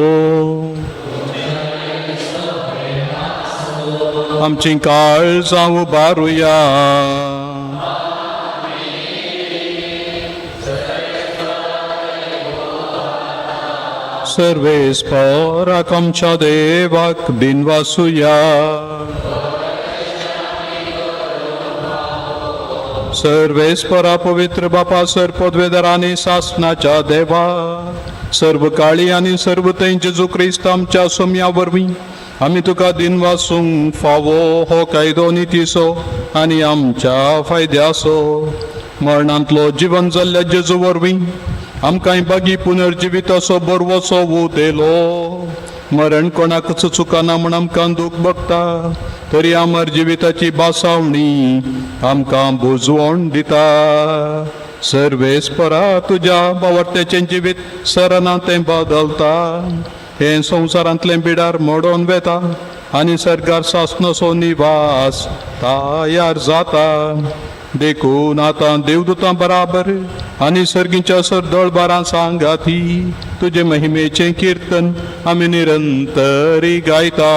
आमची काळजां उबारुया. सर्वेस्पराक आमच्या देवाक दिनवासुया. सर्वेस्परा पवित्र बापा, सर पदवेदार आनी सासनाच्या देवा, सर्व काळी आनी सर्व थंय जेजू क्रिस्त आमच्या सोम्या वरवीं आमी तुका दिनवासूंक फावो हो कायदो नितीचो आनी आमच्या फायद्याचो. मरणांतलो जिवन जाल्ल्या जेजू वरवीं आमकांय बागी पुनर्जिविताचो बरवचो उदेलो. मरण कोणाकच चुकना म्हूण आमकां दूख भोगता, तरी अमर जिविताची बासावणी आमकां बुजवण दिता. सर्वेस्परा तुज्या बावर्त्याचें जिवीत सरना तें बदलता. हें संवसारांतलें बिडार मोडोन वेता आनी सर्गार सासणाचो निवास तयार जाता. देखून आतां देवदूतां बराबर आनी सर्गीच्या सरदळबारां सांगाती तुजे महिमेचें किर्तन आमी निरंतरी गायता.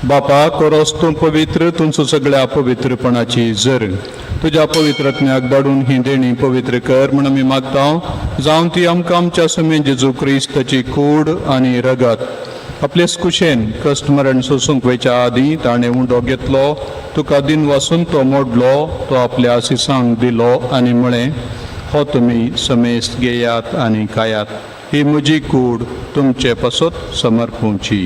बापा कोरोस तूं पवित्र, तुमचो सगळ्या पवित्रपणाची जर तुज्या पवित्रत्म्याक धाडून ही देणी पवित्र कर म्हूण आमी मागता. जावन ती आमकां आमच्या समेन जेजू क्रिस्ताची कूड आनी रगत आपलेच कुशेन कश्ट मरण सोसूंक वयच्या आदीं ताणें उंडो घेतलो, तुका दिन वासून तो मोडलो, तो आपल्या आसिसांक दिलो आनी म्हळें, हो तुमी समेस्त घेयात आनी खायात, ही म्हजी कूड तुमचे पासत समर्पूंची.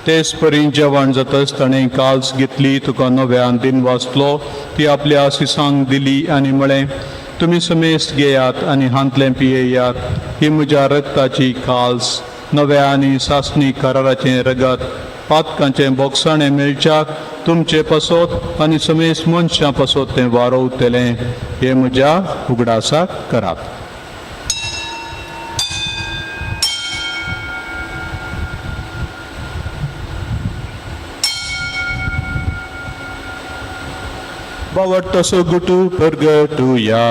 तेच परी जेवण जातच ताणें काल्स घेतली, तुका नव्यान दिन वाचलो, ती आपल्या आसिसांक दिली आनी म्हळें, तुमी समेस्त घेयात आनी हांतलें पियेयात, ही म्हज्या रक्ताची काल्स, नव्या आनी सासणी कराराचें रगत, पातकांचें बोगसाणें मेळच्याक तुमचे पासत आनी समेस्त मनशां पासत तें वारोवतलें. हें म्हज्या उगडासाक करात. बावडटसो गुटू परगटुया.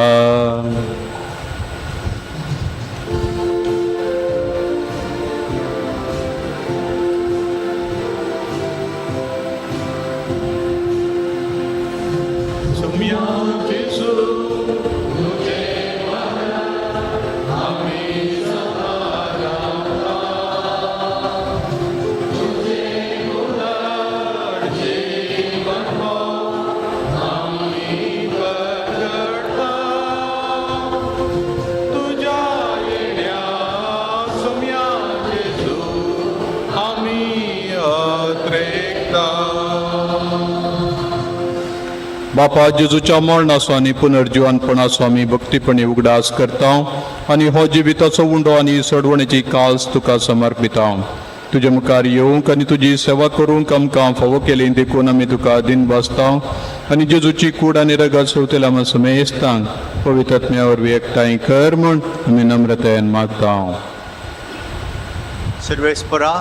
बापा जेजूच्या मरणाचो आनी पुनर्जिवनपणाचो आमी भक्तीपणी उगडास करता आनी हो जिविताचो उंडो आनी सोडवणेची काल्स तुका समर्पिता. तुजे मुखार येवंक आनी तुजी सेवा करूंक आमकां फावो केली देखून आमी तुका दिन बसता आनी जेजूची कूड आनी रगत सोवतेल्या आमी समेस्तांक पवित्रत्म्या वरवीं एकठांय कर म्हूण आमी नम्रतायेन मागता. सर्वेस्परा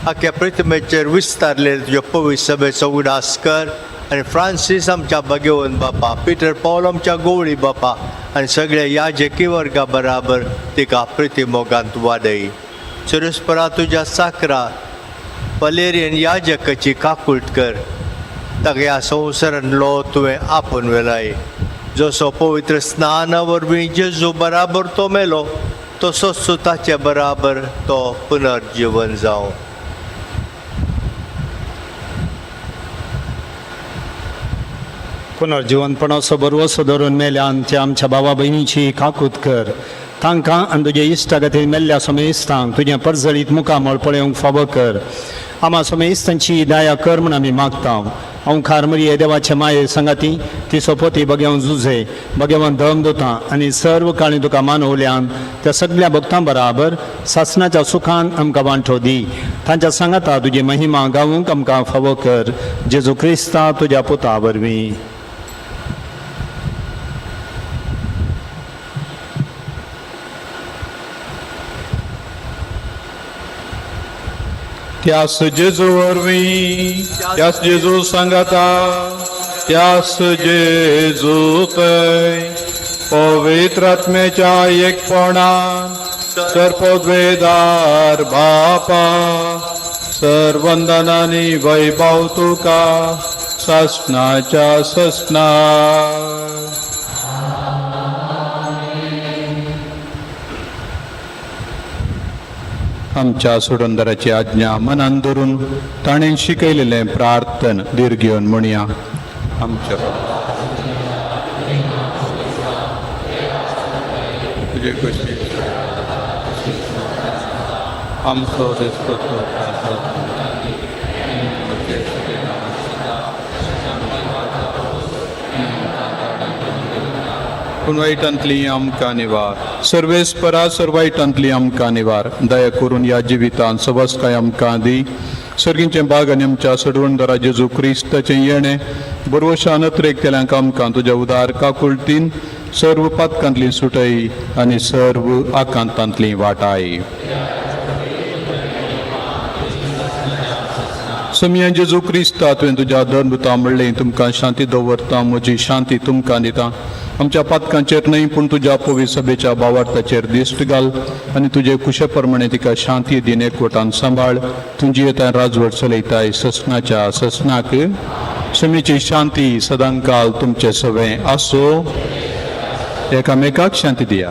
आख्या प्रतिमेचेर विस्तारले तुज्या पवित्र सभेचो उगडास कर आनी फ्रांसीस आमच्या भगेवन बापा, पिटर पावल आमच्या गोवळी बापा आनी सगळ्या याजकी वर्गा बराबर तिका प्रितीमोगांत वाडय. सर्वेस्परा तुज्या साकरा वलेरियन याजकाची काकूट कर, ताका ह्या संवसारांतलो तुवें आपोवन व्हेलाय. जसो पवित्र स्नाना वरवीं जेजू बराबर तो मेलो तसोच ताचे बराबर तो पुनर्जिवन जावं. पुनर्जिवनपणाचो बरवसो धरून मेल्यान ते आमच्या भावा भयणीची काकूत कर, तांकां आनी तुजे इश्टा खातीर मेल्ल्या समेस्तांक तुजें परजळीत मुखामळ पळोवंक फावो कर. आमा समेस्तांची दया कर म्हूण आमी मागता. ओंकार मरिये देवाचे माये सांगाती ती सोपोती बगेवन जुझे बगेवन धम दोता आनी सर्व काळी तुका मानवल्यान त्या सगळ्या भक्तां बराबर सासनाच्या सुखान आमकां वांठो दी. तांच्या सांगाता तुजी महिमा गावूंक आमकां फावो कर, जेजू क्रिस्ता तुज्या पुता वरवीं. त्यास जेजू वरवीं, त्यास जेजू सांगाता, त्यास जेजू थंय पवित्र आत्म्याच्या एकपणान सर्पद्वेदार बापा सर्वंदनानी वैभव तुका सासनाच्या ससना. आमच्या सोडंदराची आज्ञा मनान धरून ताणें शिकयलेलें प्रार्थन धीर घेवन म्हणया. आमच्या तुजे कशी आमचो पूण वायटांतली आमकां निवार, सर्वेस्परा सर्व वायटांतली आमकां निवार. दया करून ह्या जिवितांत सवस्काय आमकां दी. सर्गींचें बाग आनी आमच्या सडवणदारा जेजू क्रिस्ताचें येणें बरवशा नत्रेक केल्यांक आमकां तुज्या उदार काकुळतीन सर्व पातकांतली सुटय आनी सर्व आकांतांतली वाटाय. समिया जेजू क्रिस्ता तुवें तुज्या धर्मता म्हणलें तुमकां शांती दवरता, म्हजी शांती तुमकां दिता. आमच्या पातकांचेर न्हय पूण तुज्या पवित्र सभेच्या भावार्थाचेर दिश्ट घाल आनी तुजे कुशे प्रमाणे तिका शांती दिन एकवटान सांबाळ. तुजी येता राजवट चलयताय ससनाच्या ससनाक. समीची शांती सदांकाल तुमचे सवें आसो. एकामेकाक शांती दिया.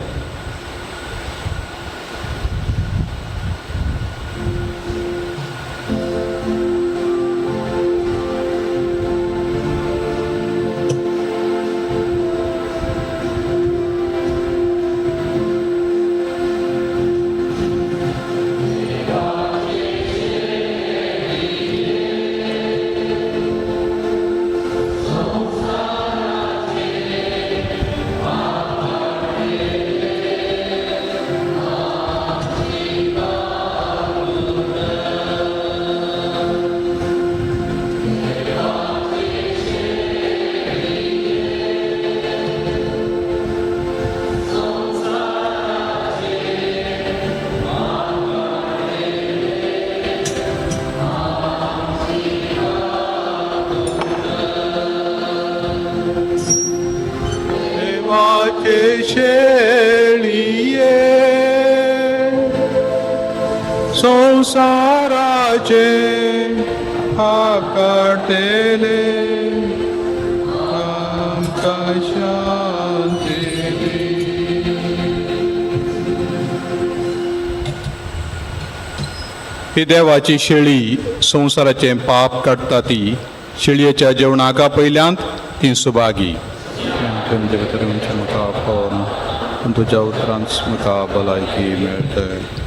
संसाराचे पाप काडटले आमकां शांती दी. ही देवाची शेळी संवसाराचें पाप काडटा ती शेळयेच्या जेवणाका पयल्यांत ती सुभागी. तुज्या उतरांत म्हाका भलायकी मेळटली.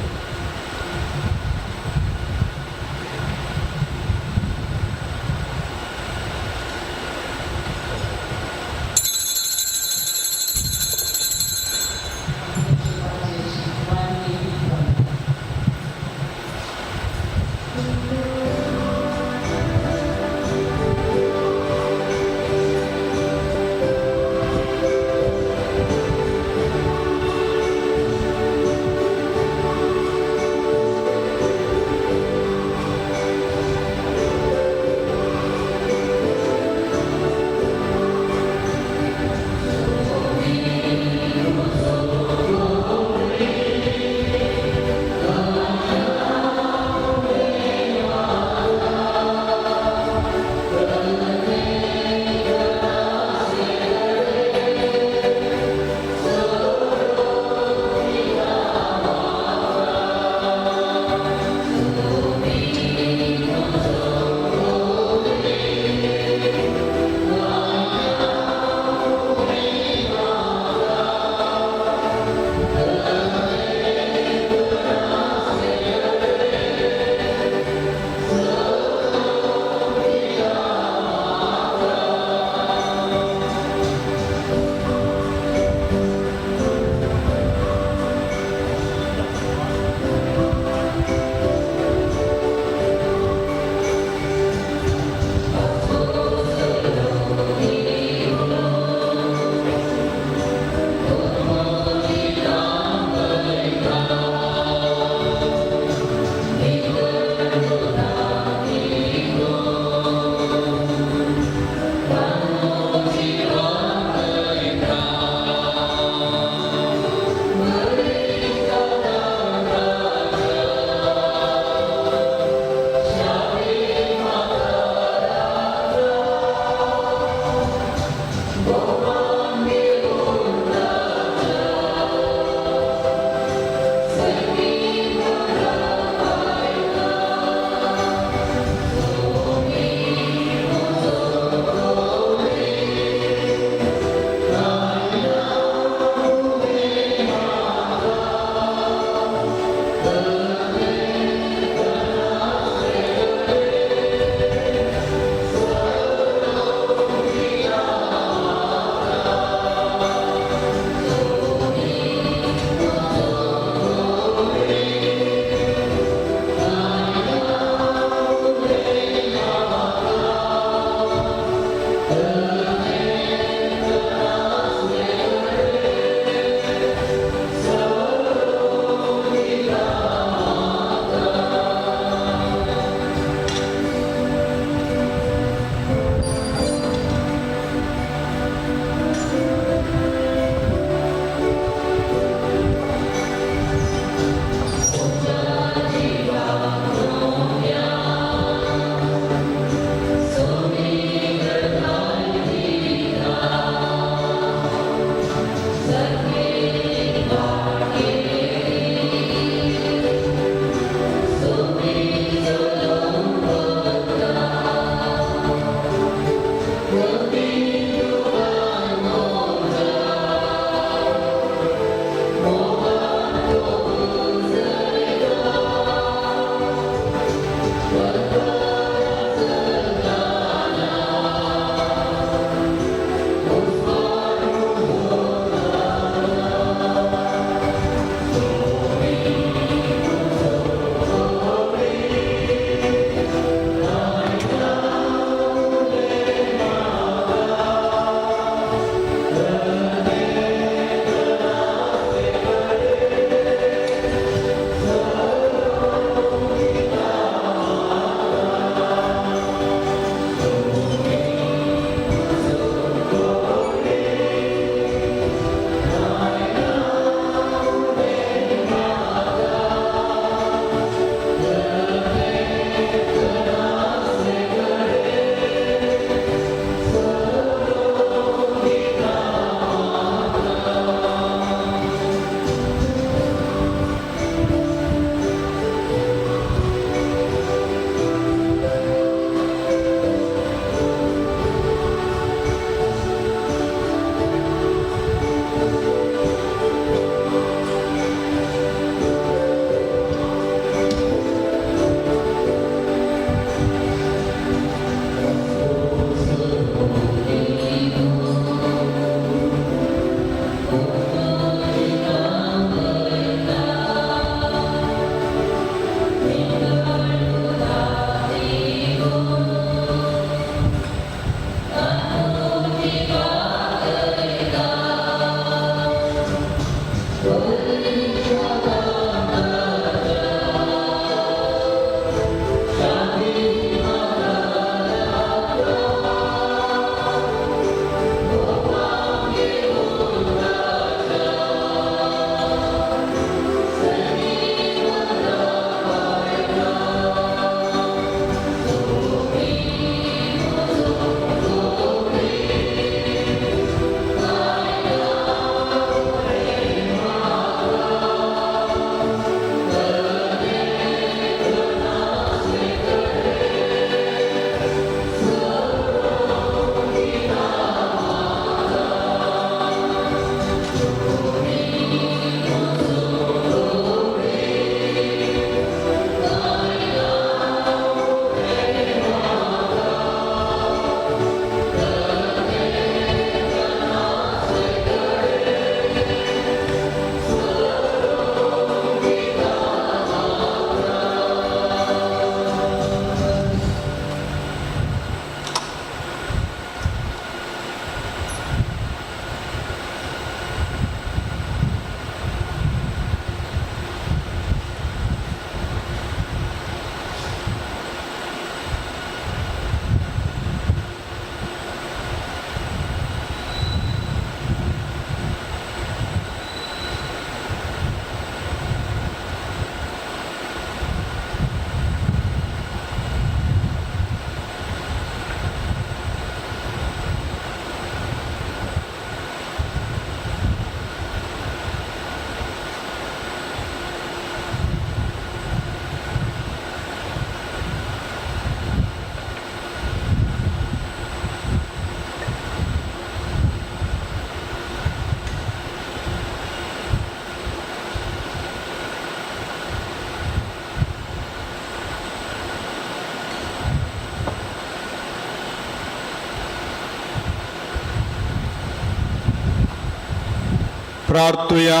प्रार्थुया.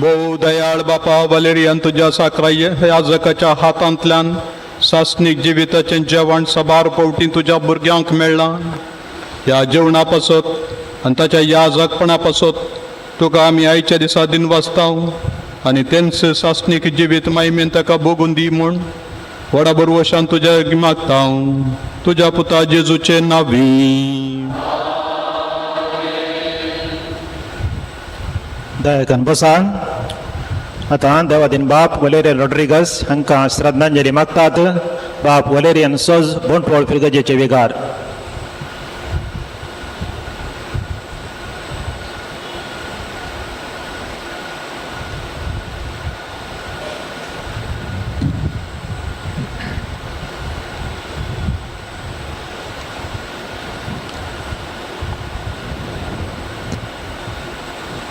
भोव दयाळ बापा वलेरियन तुज्या साक्राय याजकाच्या हातांतल्यान सासणीक जिविताचें जेवण सबार पवटी तुज्या भुरग्यांक मेळ्ळां. ह्या जेवणा पासत आनी ताच्या याजकपणा पासत तुका आमी आयच्या दिसा दिनवासता आनी तेंच सासणीक जिवीत मायमेन ताका भोगून दी म्हूण व्हडा बरवशान तुज्या मागता, तुज्या पुता जेजूचे नावी. दयाकन बसा. आतां देवादीन बाप वलेरियन रॉड्रिगस हांकां श्रद्धांजली मागतात. बाप वलेरियन सोज, बोंटवळ फिरगजेचे विगार.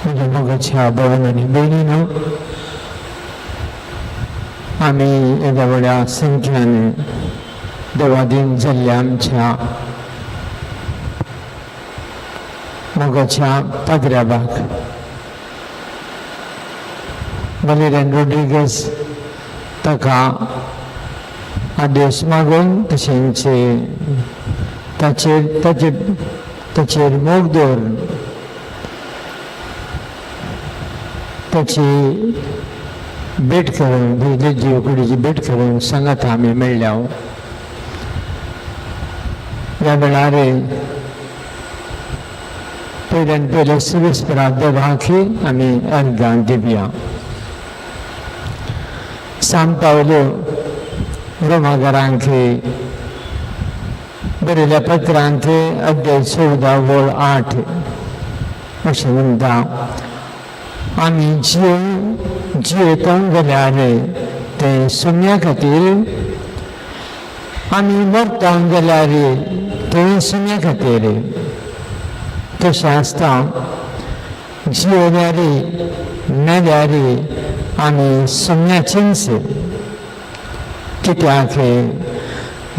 म्हज्या मोगाच्या भवन आनी भयणीनो, आमी येद्या व्हडल्या संख्यान देवादीन जाल्ल्या आमच्या मोगाच्या पाद्र्याबाक वलेरियन रोड्रिगस ताका आदेश मागून तशेंच ताचेर ताचेर ताचेर मोग दवरून ताची भेट करून भिजले जीव कुडीची भेट करून सांगात आमी मेळ्ळ्या. ह्या वेळार पयल्यान पयले सुविस्परा देवाक आमी अर्गां दिवया. सान पावलो रोमागरांक बरयल्या पत्रांत अध्याय 14 वळ 8 अशें म्हणटा, आमी जियेता जाल्यार तें सुम्या खातीर, आमी मरता जाल्यार तें सुम्या खातीर. तशें आसता जियेल्यार मेल्यार आमी सुम्याचेंच, कित्याक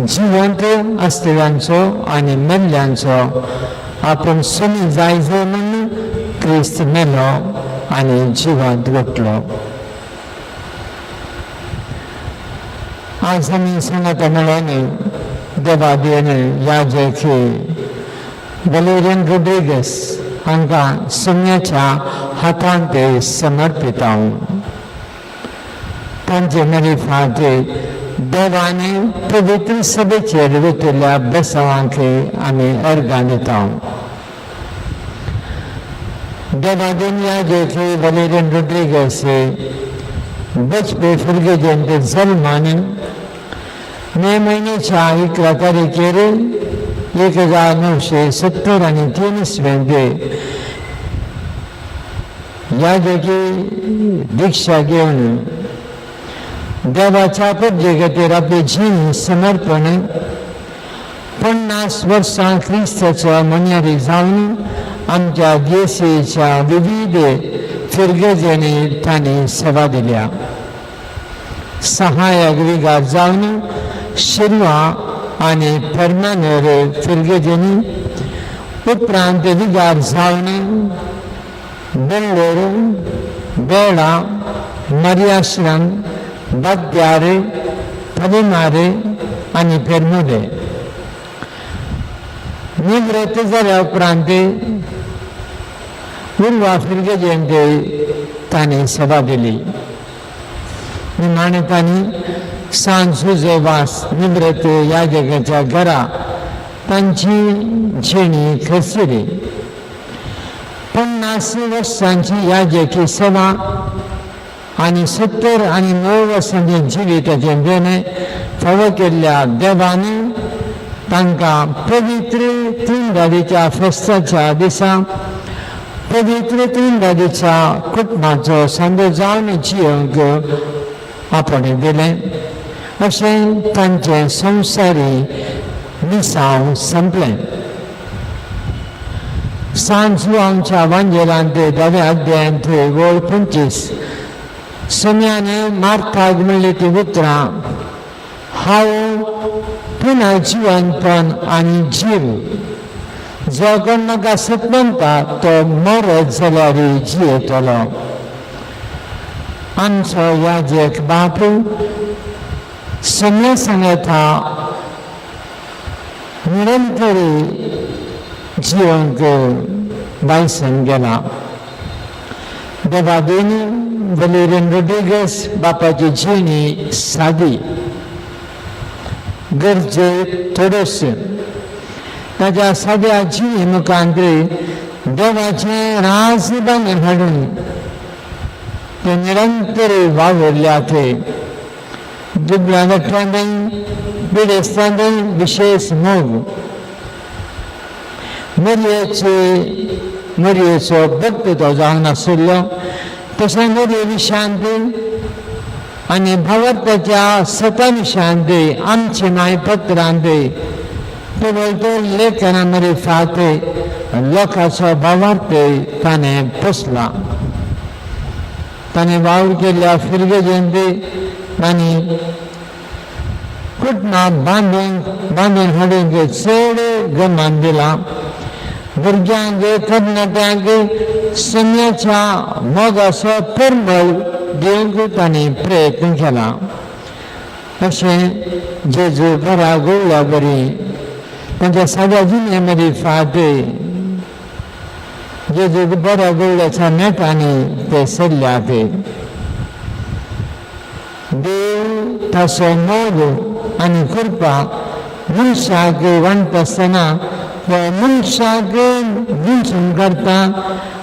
जिवंत आसतल्यांचो आनी मेल्ल्यांचो आपूण सुमी जाय म्हणून क्रिस्त मेलो आनी जिवंत उठलो. आज आमी सांगता मेळ्ळ्यानी देवादेन याजक वलेरियन रोड्रिगस हांकां सुम्याच्या हातांत समर्पिता. तांचे मरिफात देवाने पवित्र सभेचेर वतल्या बेसावांक आमी अर्गां दिता. देवादेन याजक वलेरियन रोड्रिगस बचपे फिरगेजेंत जल्मान मे म्हयन्याच्या 11 तारखेर 1973 इसवेंत याजकी दीक्षा घेवन देवाच्या पदवे खातीर आपले जीण समर्पण 50 वर्सां क्रिस्ताचो मन्यारी जावन आमच्या देशेच्या विविध फिरगजांनी तांणी सेवा दिल्या. सहायक विगार जावन शिरवा आनी परमानेर फिरगजांनी, उपरांत विगार जावन बेंगलोर, बेळा, मरियाश्रम, बाद्यार, पलिमार आनी पेरमुले. निवृत्त जाल्या उपरांत उर्वा फिरगजेंत तांणी सेवा दिली. निमाणें तांणी सान सुजे वास निवृत्त याजकाच्या घरा तांची झेणी खर्चिली. 50 वर्सांची याजकी सेवा आनी 79 वर्सांचे जिविताचें देणें फावो केल्ल्या देवान तांकां पवित्र त्रिनदादीच्या फेस्ताच्या दिसा पवित्र त्रिनदादीच्या कुटुंबाचो सांदो जावन जियोंक आपणें दिलें. अशें तांचें संवसारी मिसांव संपलें. सान जुआंच्या वांजेलांत 10व्या अध्यायांत वळ 25 सम्याने मार्थाक म्हणली ती उतरां, हांव पुनः जिवनपण आनी जीव, जो कोण म्हाका सत मानता तो मरत जाल्यार जियेतलो. आमचो याजक बाप सगळ्या सांगता निरंतर जिवंक बायसन गेला. देवादीन वलेरियन रोड्रिगस बापाची जिणी सादी, गरजे थोडेश. ताच्या साद्या जिणे मुखांत देवाचें राज बांदून हाडून ते निरंतर वावुरल्यात. दुबळ्या गट्ट्यांनी पिडेस्तांनी विशेष मोग, मरयेचे मरयेचो भक्त तो जावन आशिल्लो. तशें मरये विशांत आनी भावार्थाच्या सता विशांत आमचे माय पत्रांत तो लेखना मरे फात लोकांचो भावार्थ ताणें पोसला. ताणें वावर केल्ल्या फिरगेजेंत आनी कुटुंबां बांदून बांदून हाडूंक चड गमान दिलां. भुरग्यांक तरणाट्यांक सम्याच्या मोगाचो परमळ दिवंक ताणें प्रयत्न केला. अशें जेजू बऱ्या गोवळ्या बरी तांच्या साद्या जिणे मदीं फाट जेजू बऱ्या गोवळ्याच्या नेटांनी ते सरल्यात. देव ताचो मोग आनी कृपा मनशाक वांटता आसतना तो मनशाक विंचून करता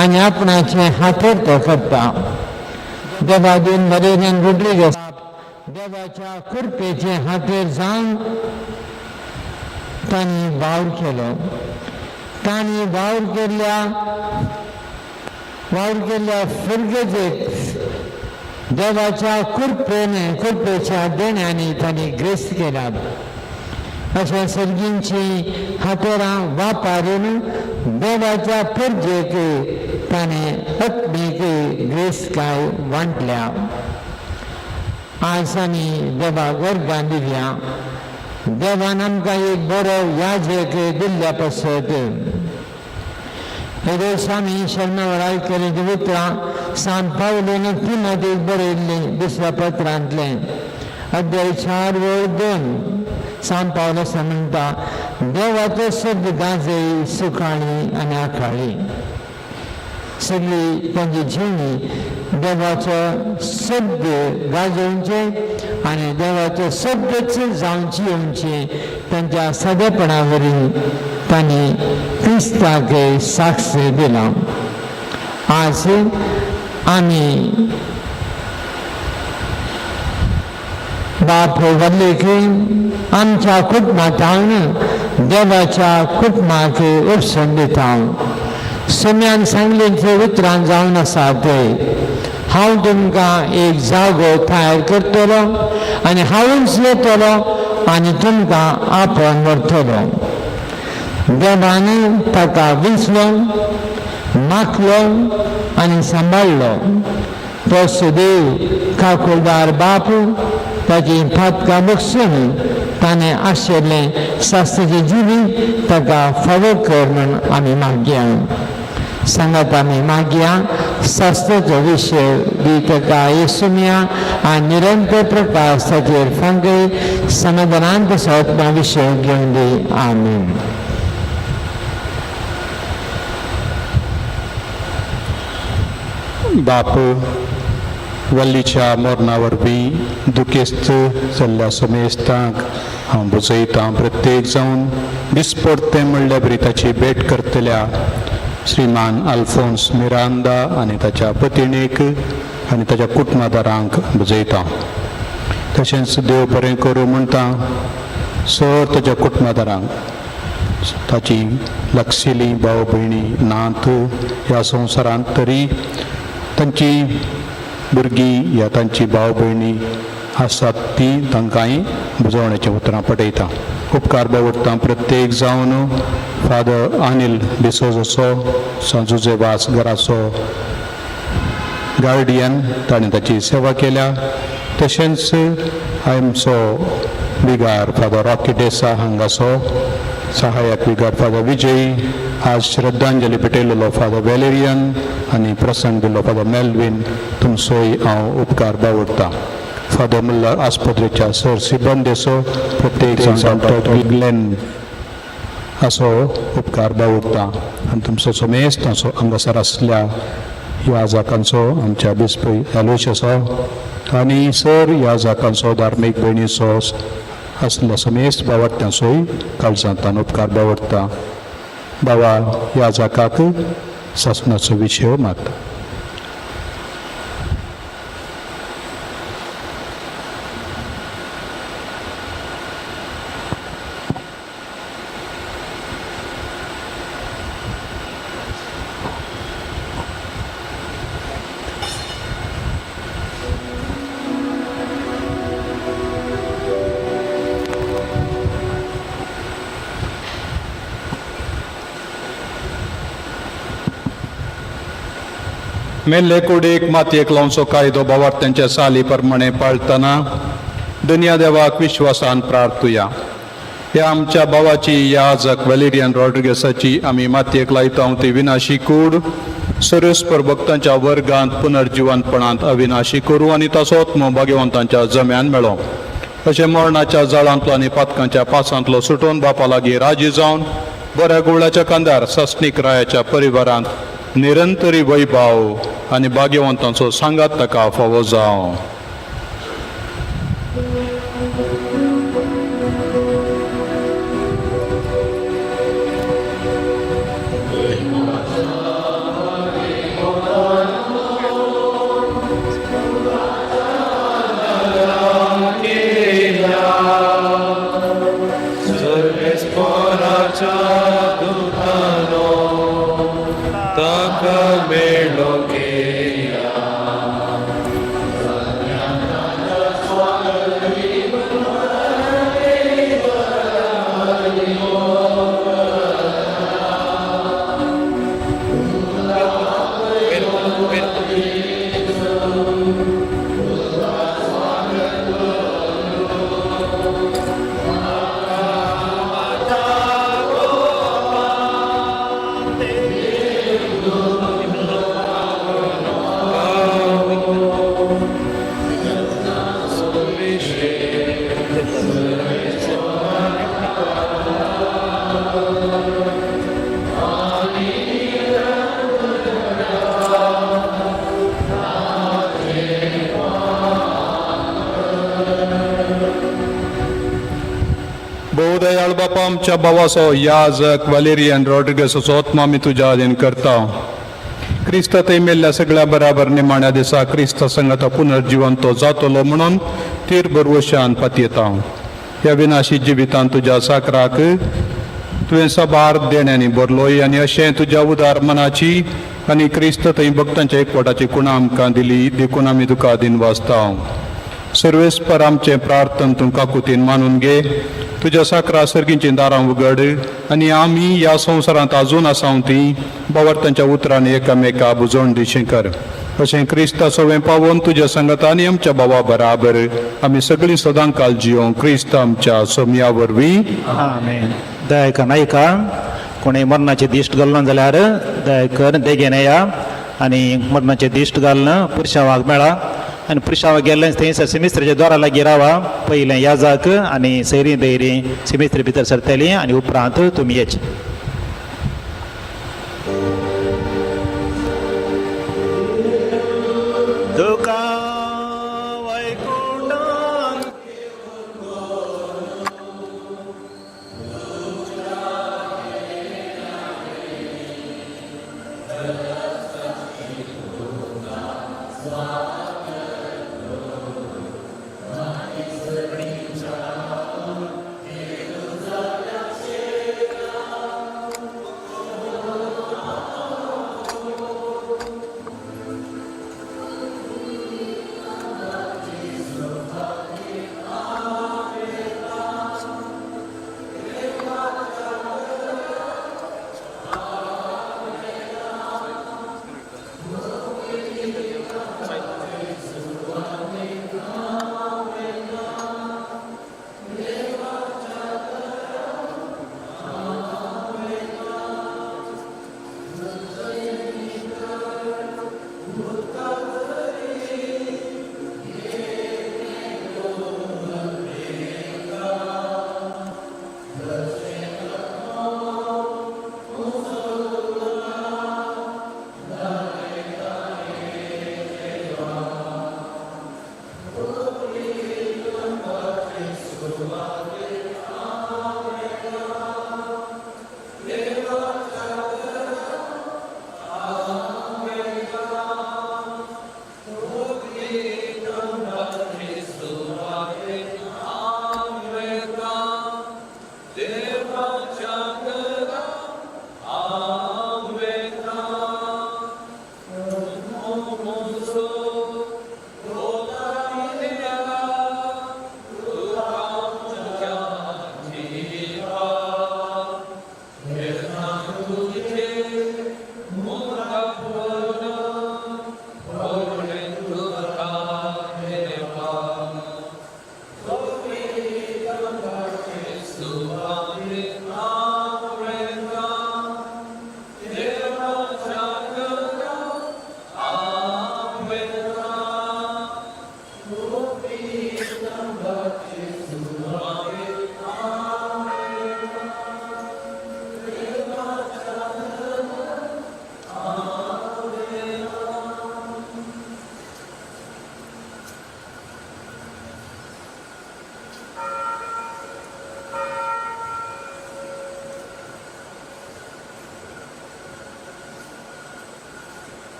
आनी आपणाचे हातेर तो करता. देवादीन वलेरियन रोड्रिगस देवाच्या कृपेचे हातेर जावन तांणी वावर केलो. तांणी वावर केल्ल्या फिरगेजेक देवाच्या कृपेने कृपेच्या देण्यांनी तांणी ग्रेस्त केल्यात. अशा सर्गींची हातेरां वापरून देवाच्या परजेक ताणें आत्मीक ग्रेस्तकाय वांटल्या. आज आमी देवाक वर्गां दिवया. देवान आमकां एक बरो याजक दिल्ल्या पसत हे आमी शर्मावर आयकलीं उतरां सांत पावलून तिमोतीक बरयल्लीं दुसऱ्या पत्रांतलें अध्याय 4 वळ 2. सांत पावल असो म्हणटा, देवाचो शब्द गाजय सुखाळी आनी आखाळी. सगळी तांची जिणी देवाचो शब्द गाजोवचे आनी देवाचो शब्दच जावची येवचे. तांच्या सादेपणा वरवीं तांणी क्रिस्ताक साक्ष दिला. आज आमी बाप वल्लेक आमच्या कुटुंबांत देवाच्या कुटुंबाक उपसन दिता. सम्यान सांगलें उतरां जावन आसा ते हांव तुमकां एक जागो तयार करतलो आनी हांवूच येतलो आनी तुमकां आपोवन व्हरतलो. देवान ताका विंचलो, माखलो आनी सांबाळ्ळो. तो सदैव काकुळदार बाप ताची पातकां बक्षून ताणें आशिल्लें शास्त्राचें जिवीत ताका फावो कर म्हूण आमी मागया. सांगात आमी मागया. शास्त्राचो विशय दी ताका येसुमिया आनी निरंतर प्रकाश ताचेर फांकय. समाधानांत आत्मा विशय घेवन दी. आमीन. बाप वल्लीच्या मरणा वरवीं दुखेस्त जाल्ल्या समेस्तांक हांव बुजयतां. प्रत्येक जावन दिसपडतें म्हणल्या बरी ताची भेट करतल्या श्रीमान अल्फोन्स मिरांदा आनी ताच्या पतिणेक आनी ताच्या कुटुंबादारांक बुजयतां. तशेंच देव बरें करूं म्हणटा सर ताच्या कुटुंबादारांक, ताची लागशिल्ली भाव भयणी नात ह्या संवसारांत तरी तांची भुरगीं ह्या तांची भाव भयणी आसात ती तांकांय बुजवण्याचीं उतरां पटयता. उपकार बावडटा प्रत्येक जावन फादर अनिल डिसोजाचो सांजुजे वास घराचो गार्डियन ताणें ताची सेवा केल्या. तशेंच आमचो बिगार फादर रॉकी डेसा हांगासो सहायक विगार फादर विजय, आज श्रद्धांजली पेटयलेलो फादर वेलेरियन आनी प्रसंग दिल्लो फादर मेल्विन, तुमचोय हांव उपकार बावडटा. फादर मुल्लर आस्पत्रेच्या सर सिबंदेचो, प्रत्येक जाण डॉक्टर ग्लेन असो उपकार बावडटा आनी तुमचो समेस्त असो हांगासर आसल्या ह्या जाकांचो, आमच्या बिस्पय एलोशियसो आनी सर ह्या जाकांचो, धार्मीक भयणीचो आसल्या समेस्त बावडट्यांचोय काळजांतान उपकार बावडटा. बाबा ह्या जाकाक सासणाचो विशय मागता. मेल्ले कुडीक मातयेक लावचो कायदो भावार्थ्यांच्या साली प्रमाणे पाळतना दुनिया देवाक विश्वासान प्रार्थुया. ह्या आमच्या भावाची याजक वेलेरियन रॉड्रिगसाची आमी मातयेक लायता ती विनाशी कूड सर्वेस्पर भक्तांच्या वर्गांत पुनर्जिवनपणांत अविनाशी करूं आनी ताचो आत्मो भाग्यवंतांच्या जम्यान मेळो. अशें मरणाच्या जाळांतलो आनी पातकांच्या पासांतलो सुटोवन बापा लागीं राजी जावन बऱ्या गुळाच्या कांदार सस्नीक रायाच्या परिवारांत निरंतरी वैभाव आनी भाग्यवंतांचो सांगात ताका फावो जावं. भोवदयाळ बापा, आमच्या भावाचो याजक वालेरियन रॉड्रिगसाचो आत्मा आमी तुज्या अधीन करता. क्रिस्त थंय मेल्ल्या सगळ्या बराबर निमाण्या दिसा क्रिस्त संगता पुनर्जिवंत जातलो म्हणून तीर बरवशान पातयेता. ह्या विनाशी जिवितान तुज्या साकराक तुवें साबार देण्यांनी भरलोय आनी अशें तुज्या उदार मनाची आनी क्रिस्त थंय भक्तांच्या एकवटाची कुणा आमकां दिली, देखून आमी तुका अधीन वाचता. सर्वेस्पर आमचें प्रार्थन तूं काकुतीन मानून घे. तुज्या साकरा सर्गींचीं दारां उगड आनी आमी ह्या संवसारांत आजून आसाव ती बावर्तांच्या उतरांनी एकामेका बुजोवन दिशें कर. अशें क्रिस्ता सवें पावोवन तुज्या संगता आनी आमच्या भावा बराबर आमी सगळीं सदां काल जियों क्रिस्त आमच्या सोमया वरवीं. आमेन. दया करून आयका. कोणी मरणाचे दिश्ट घालना जाल्यार दया करून बेगीन येया आनी मरणाचे दिश्ट घालून पुरशावाक मेळा आनी पुरशावाक गेल्लें थंयसर सिमिस्त्रीच्या दोरा लागीं रावा. पयलें याजाक आनी सैरी दैरी सिमिस्त्री भितर सरतली आनी उपरांत तुमी येचे.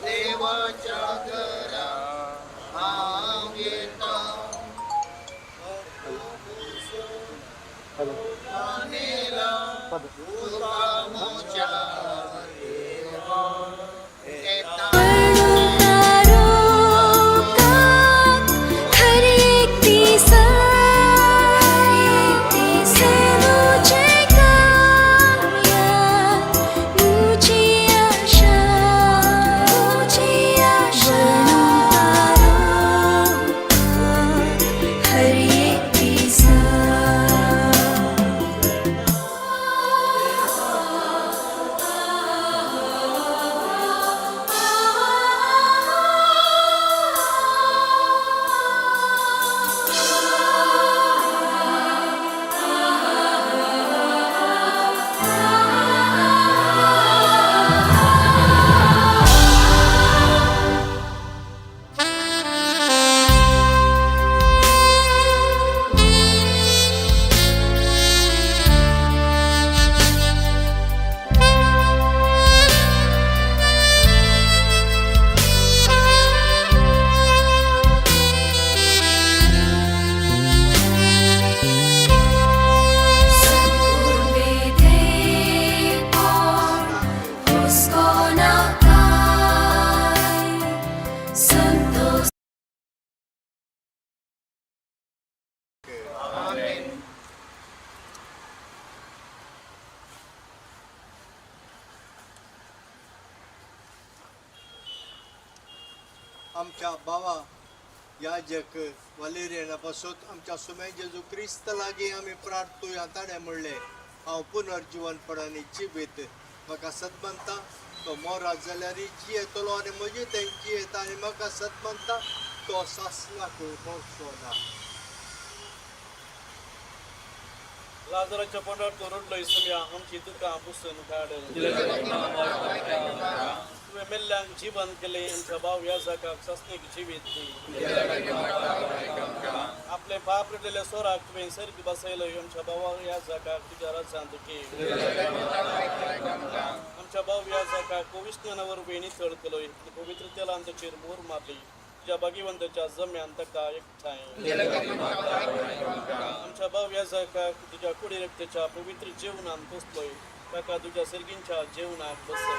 देवाच्या घरा हांव येता हर एक दिसा मुझे कामयाब मुझे आशा मुझे आशा हर एक दिसा। संतोष। आमच्या बाबा याजक वालेरियना पासून आमच्या सुमे जेजू क्रिस्त लागीं आमी प्रार्थुया. ताणें म्हणलें, हांव पुनर्जिवनपणांनी जिवीत, म्हाका सत मानता तो मोरात जाल्यार जियेतलो आनी म्हजे तें जियेता आनी म्हाका सत मानता तो सासणाकूय मरचो ना. लाजराच्या पोंडार तूं रडलोय सुम्या, आमची दुकां पुसून काड. तुवें मेल्ल्यांक जिवन केलें, आमच्या भाव याजकाक सासणीक जिवीत दी. आपलें पाप रडलेल्या सोराक तुवें सर्ग बसयलो, आमच्या भावा याजकाक तुज्या राज्यांत घे. आमच्या भाव याजकाक पवित्र वरवीं नितळ केलोय आनी पवित्र तेलान ताचेर मोर मारली, तुज्या भागीवंताच्या जम्यान ताका एकठांय. आमच्या भाव याजकाक तुज्या कुडी रक्ताच्या पवित्र जेवणान पोसलोय, ताका तुज्या सर्गींच्या जेवणाक बसय.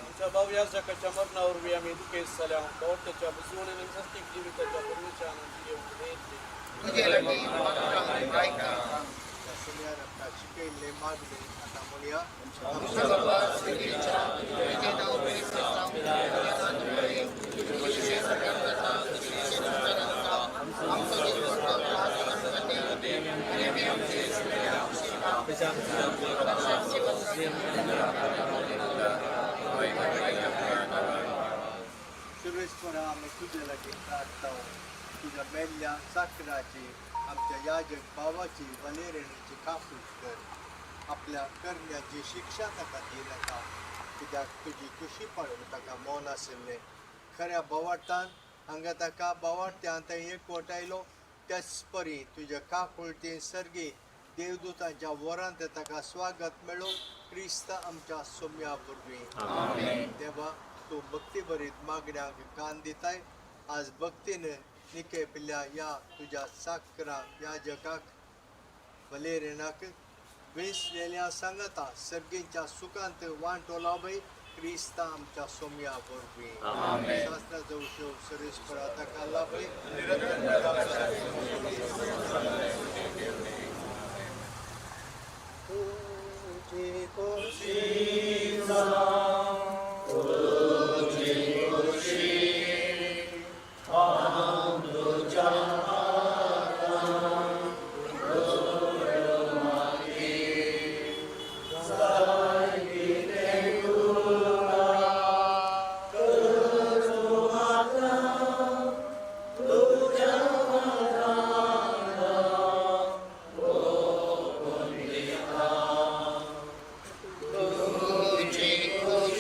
आमच्या भाव याजकाच्या मरणा वरवीं आमी दुखेस्त जाल्या, भावार्थाच्या बुजवण आनी सासणीक जिविताच्या परमेश्वरान आमची भेट दी. सुम्यान आमकां शिकयल्लें मागणें आतां म्हणया. सुरेशपरा आमी तुजे लागीं प्रार्थना, तुज्या मेल्ल्या चाकराची, आमच्या याजक भावाची वलेरणीची कापूस कर. आपल्या करण्याची शिक्षा ताका दिनाका, कित्याक तुजी खुशी पाळूंक ताका मन आशिल्लें. खऱ्या बोवार्थान हांगा ताका बोवार्थ्यान थंय एकवट आयलो, त्याच परी तुज्या काकुळटी सर्गी देवदूतांच्या वरांत ताका स्वागत मेळो, क्रिस्त आमच्या सोम्या वरवीं. देवा, तूं भक्ती भरीत मागण्यांक कान दिताय. आज भक्तीन निके पिल्ल्या ह्या तुज्या चाकरा याजकाक वलेरेनाक वेंचलेल्या सांगता सर्गींच्या सुखांत वांटो लावय, क्रिस्त आमच्या सोम्या वरवीं. शास्त्राचो उशेव सुरेशपरा ताका लाभय. तुजी खोशी जावं, तुजी खोशी हांव तुज्या हातान घडोवन मागीर जाय कितें तुका कर तूं आतां तुज्या वरान ओंपून दिता. तुजी खोशी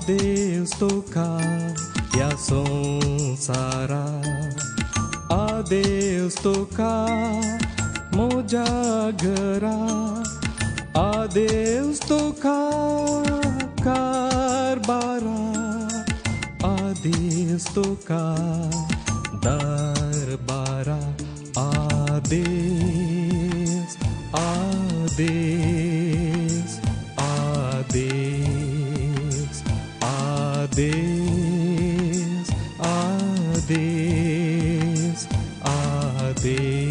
आदेस तुका ह्या संवसारा, आदेस तुका म्हज्या घरा, आदेस तुका कारबारा, आदेस तुका दरबारा, आदेस आदेस आदेस आदेस आदेस आदेस.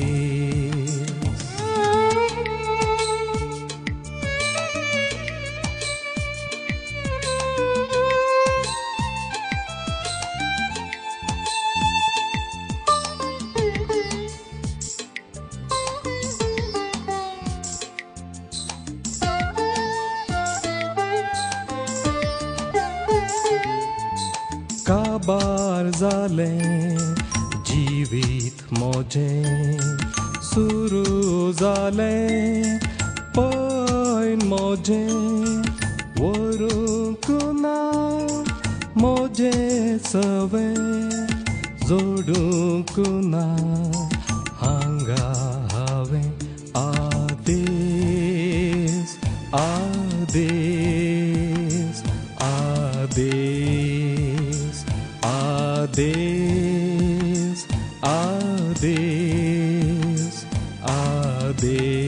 काबार जालें जिवीत म्हजें, सुरू जालें पयन म्हजें, व्हरूंक ना म्हजें सवें, जोडूंक ना हांगा हांवें. आदेस आदेस आदेस आदेस आदेस आदेस.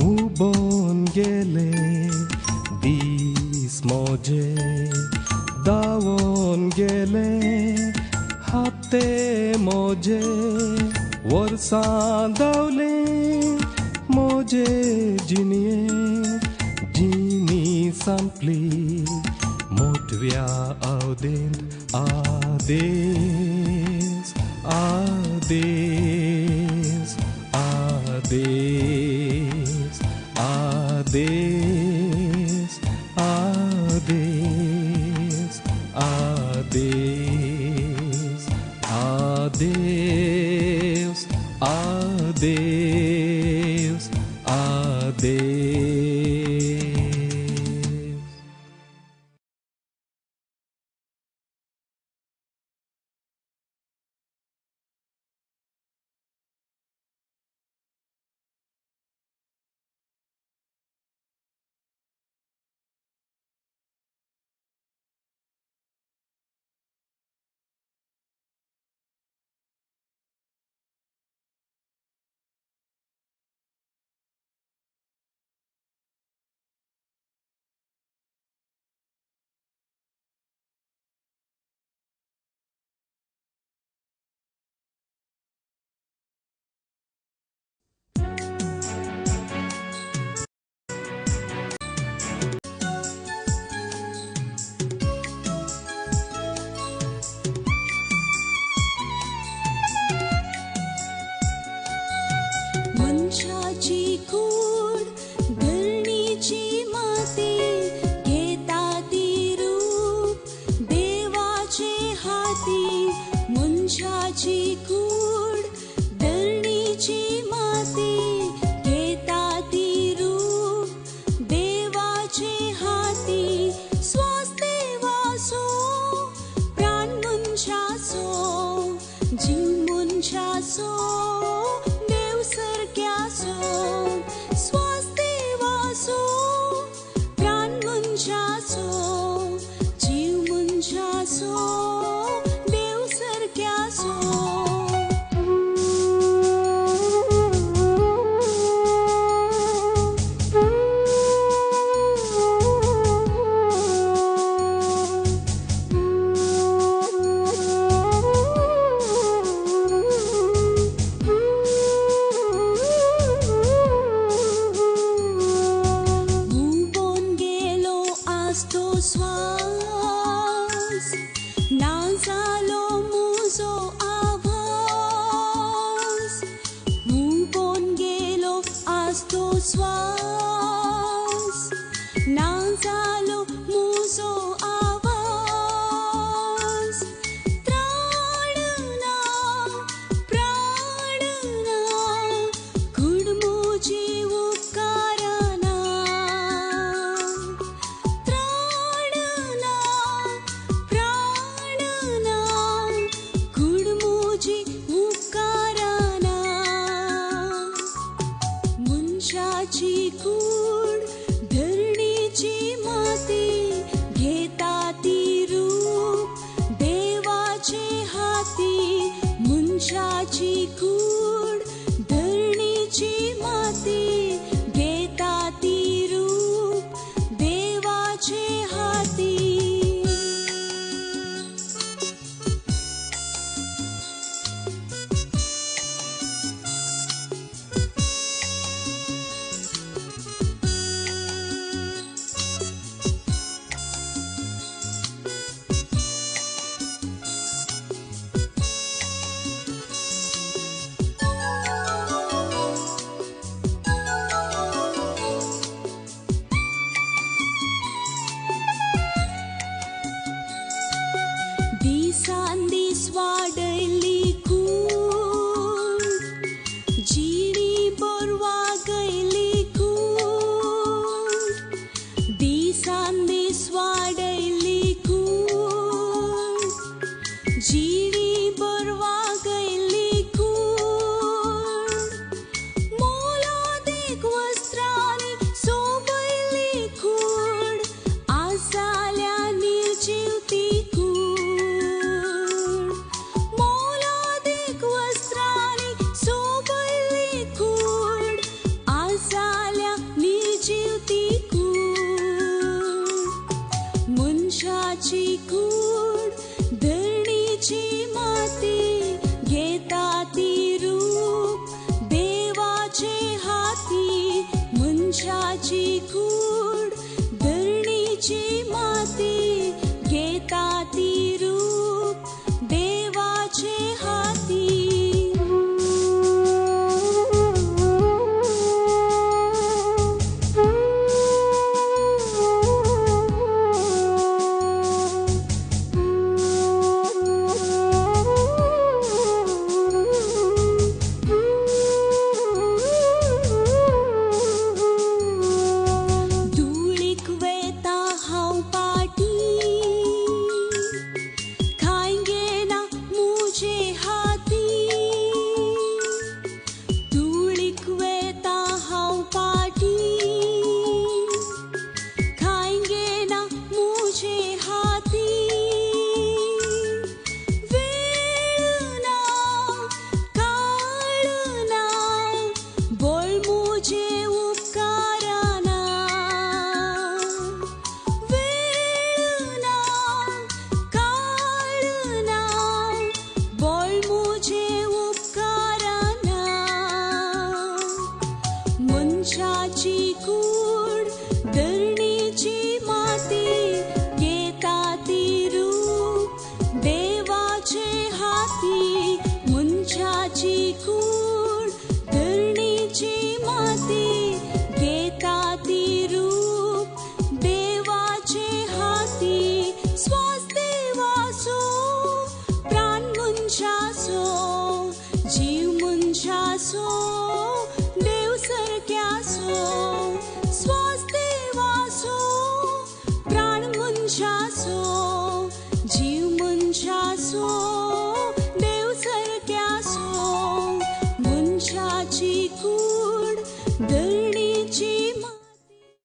उबोन गेले दीस म्हजे, धांवोन गेले हप्ते म्हजे, वर्सां धांवलीं म्हजे जिणये, जिणी सोंपली मोटव्या अवधेंत. आदेस आदेस आदेस आदेस आदेस आदेस आदेस आदेस आदेस. मनशाची कूड धरणीची माती, घेता ती रूप देवाचे हाती. मनशाची कूड धरणीची माती, घेता ती रूप देवाचे हाती. स्वास देवाचो प्राण मनशाचो, जीव मनशाचो देव सारक्याचो. स्वास देवाचो प्राण मनशाचो, जीव मनशाचो देव सारक्याचो. मनशाची कूड धरणीची माती घेता ती रूप देवाचे हाती. मनशाची कूड धरणीची माती घेता ती रूप देवाचे हाती. दिसान दीस वाडयली कूड जिणी बरवा गयली कूड. दिसान दीस वाडयली कूड जिणी बरवा गयली कूड. मोलादीक वस्त्रांनी सोबयली कूड आज जाल्या निर्जीवती कूड. मोलादीक वस्त्रांनी सोबयली कूड आज जाल्या निर्जीवती कूड. मनशाची कूड धरणीची माती घेता ती रूप देवाचे हाती. मनशाची कूड धरणीची माती घेता ती रूप देवाचे हाती. धुळीक वेता हांव पाटी खायगे ना मुजे हाती. धुळीक वेता हांव पाटी खायगे ना मुजे हाती. वेळ ना काळ ना बोल मुजे उपकाराना. वेळ ना काळ ना बोल मुजे उपकाराना. मनशाची कूड धरणीची माती घेता ती रूप देवाचे हाती. मनशाची कूड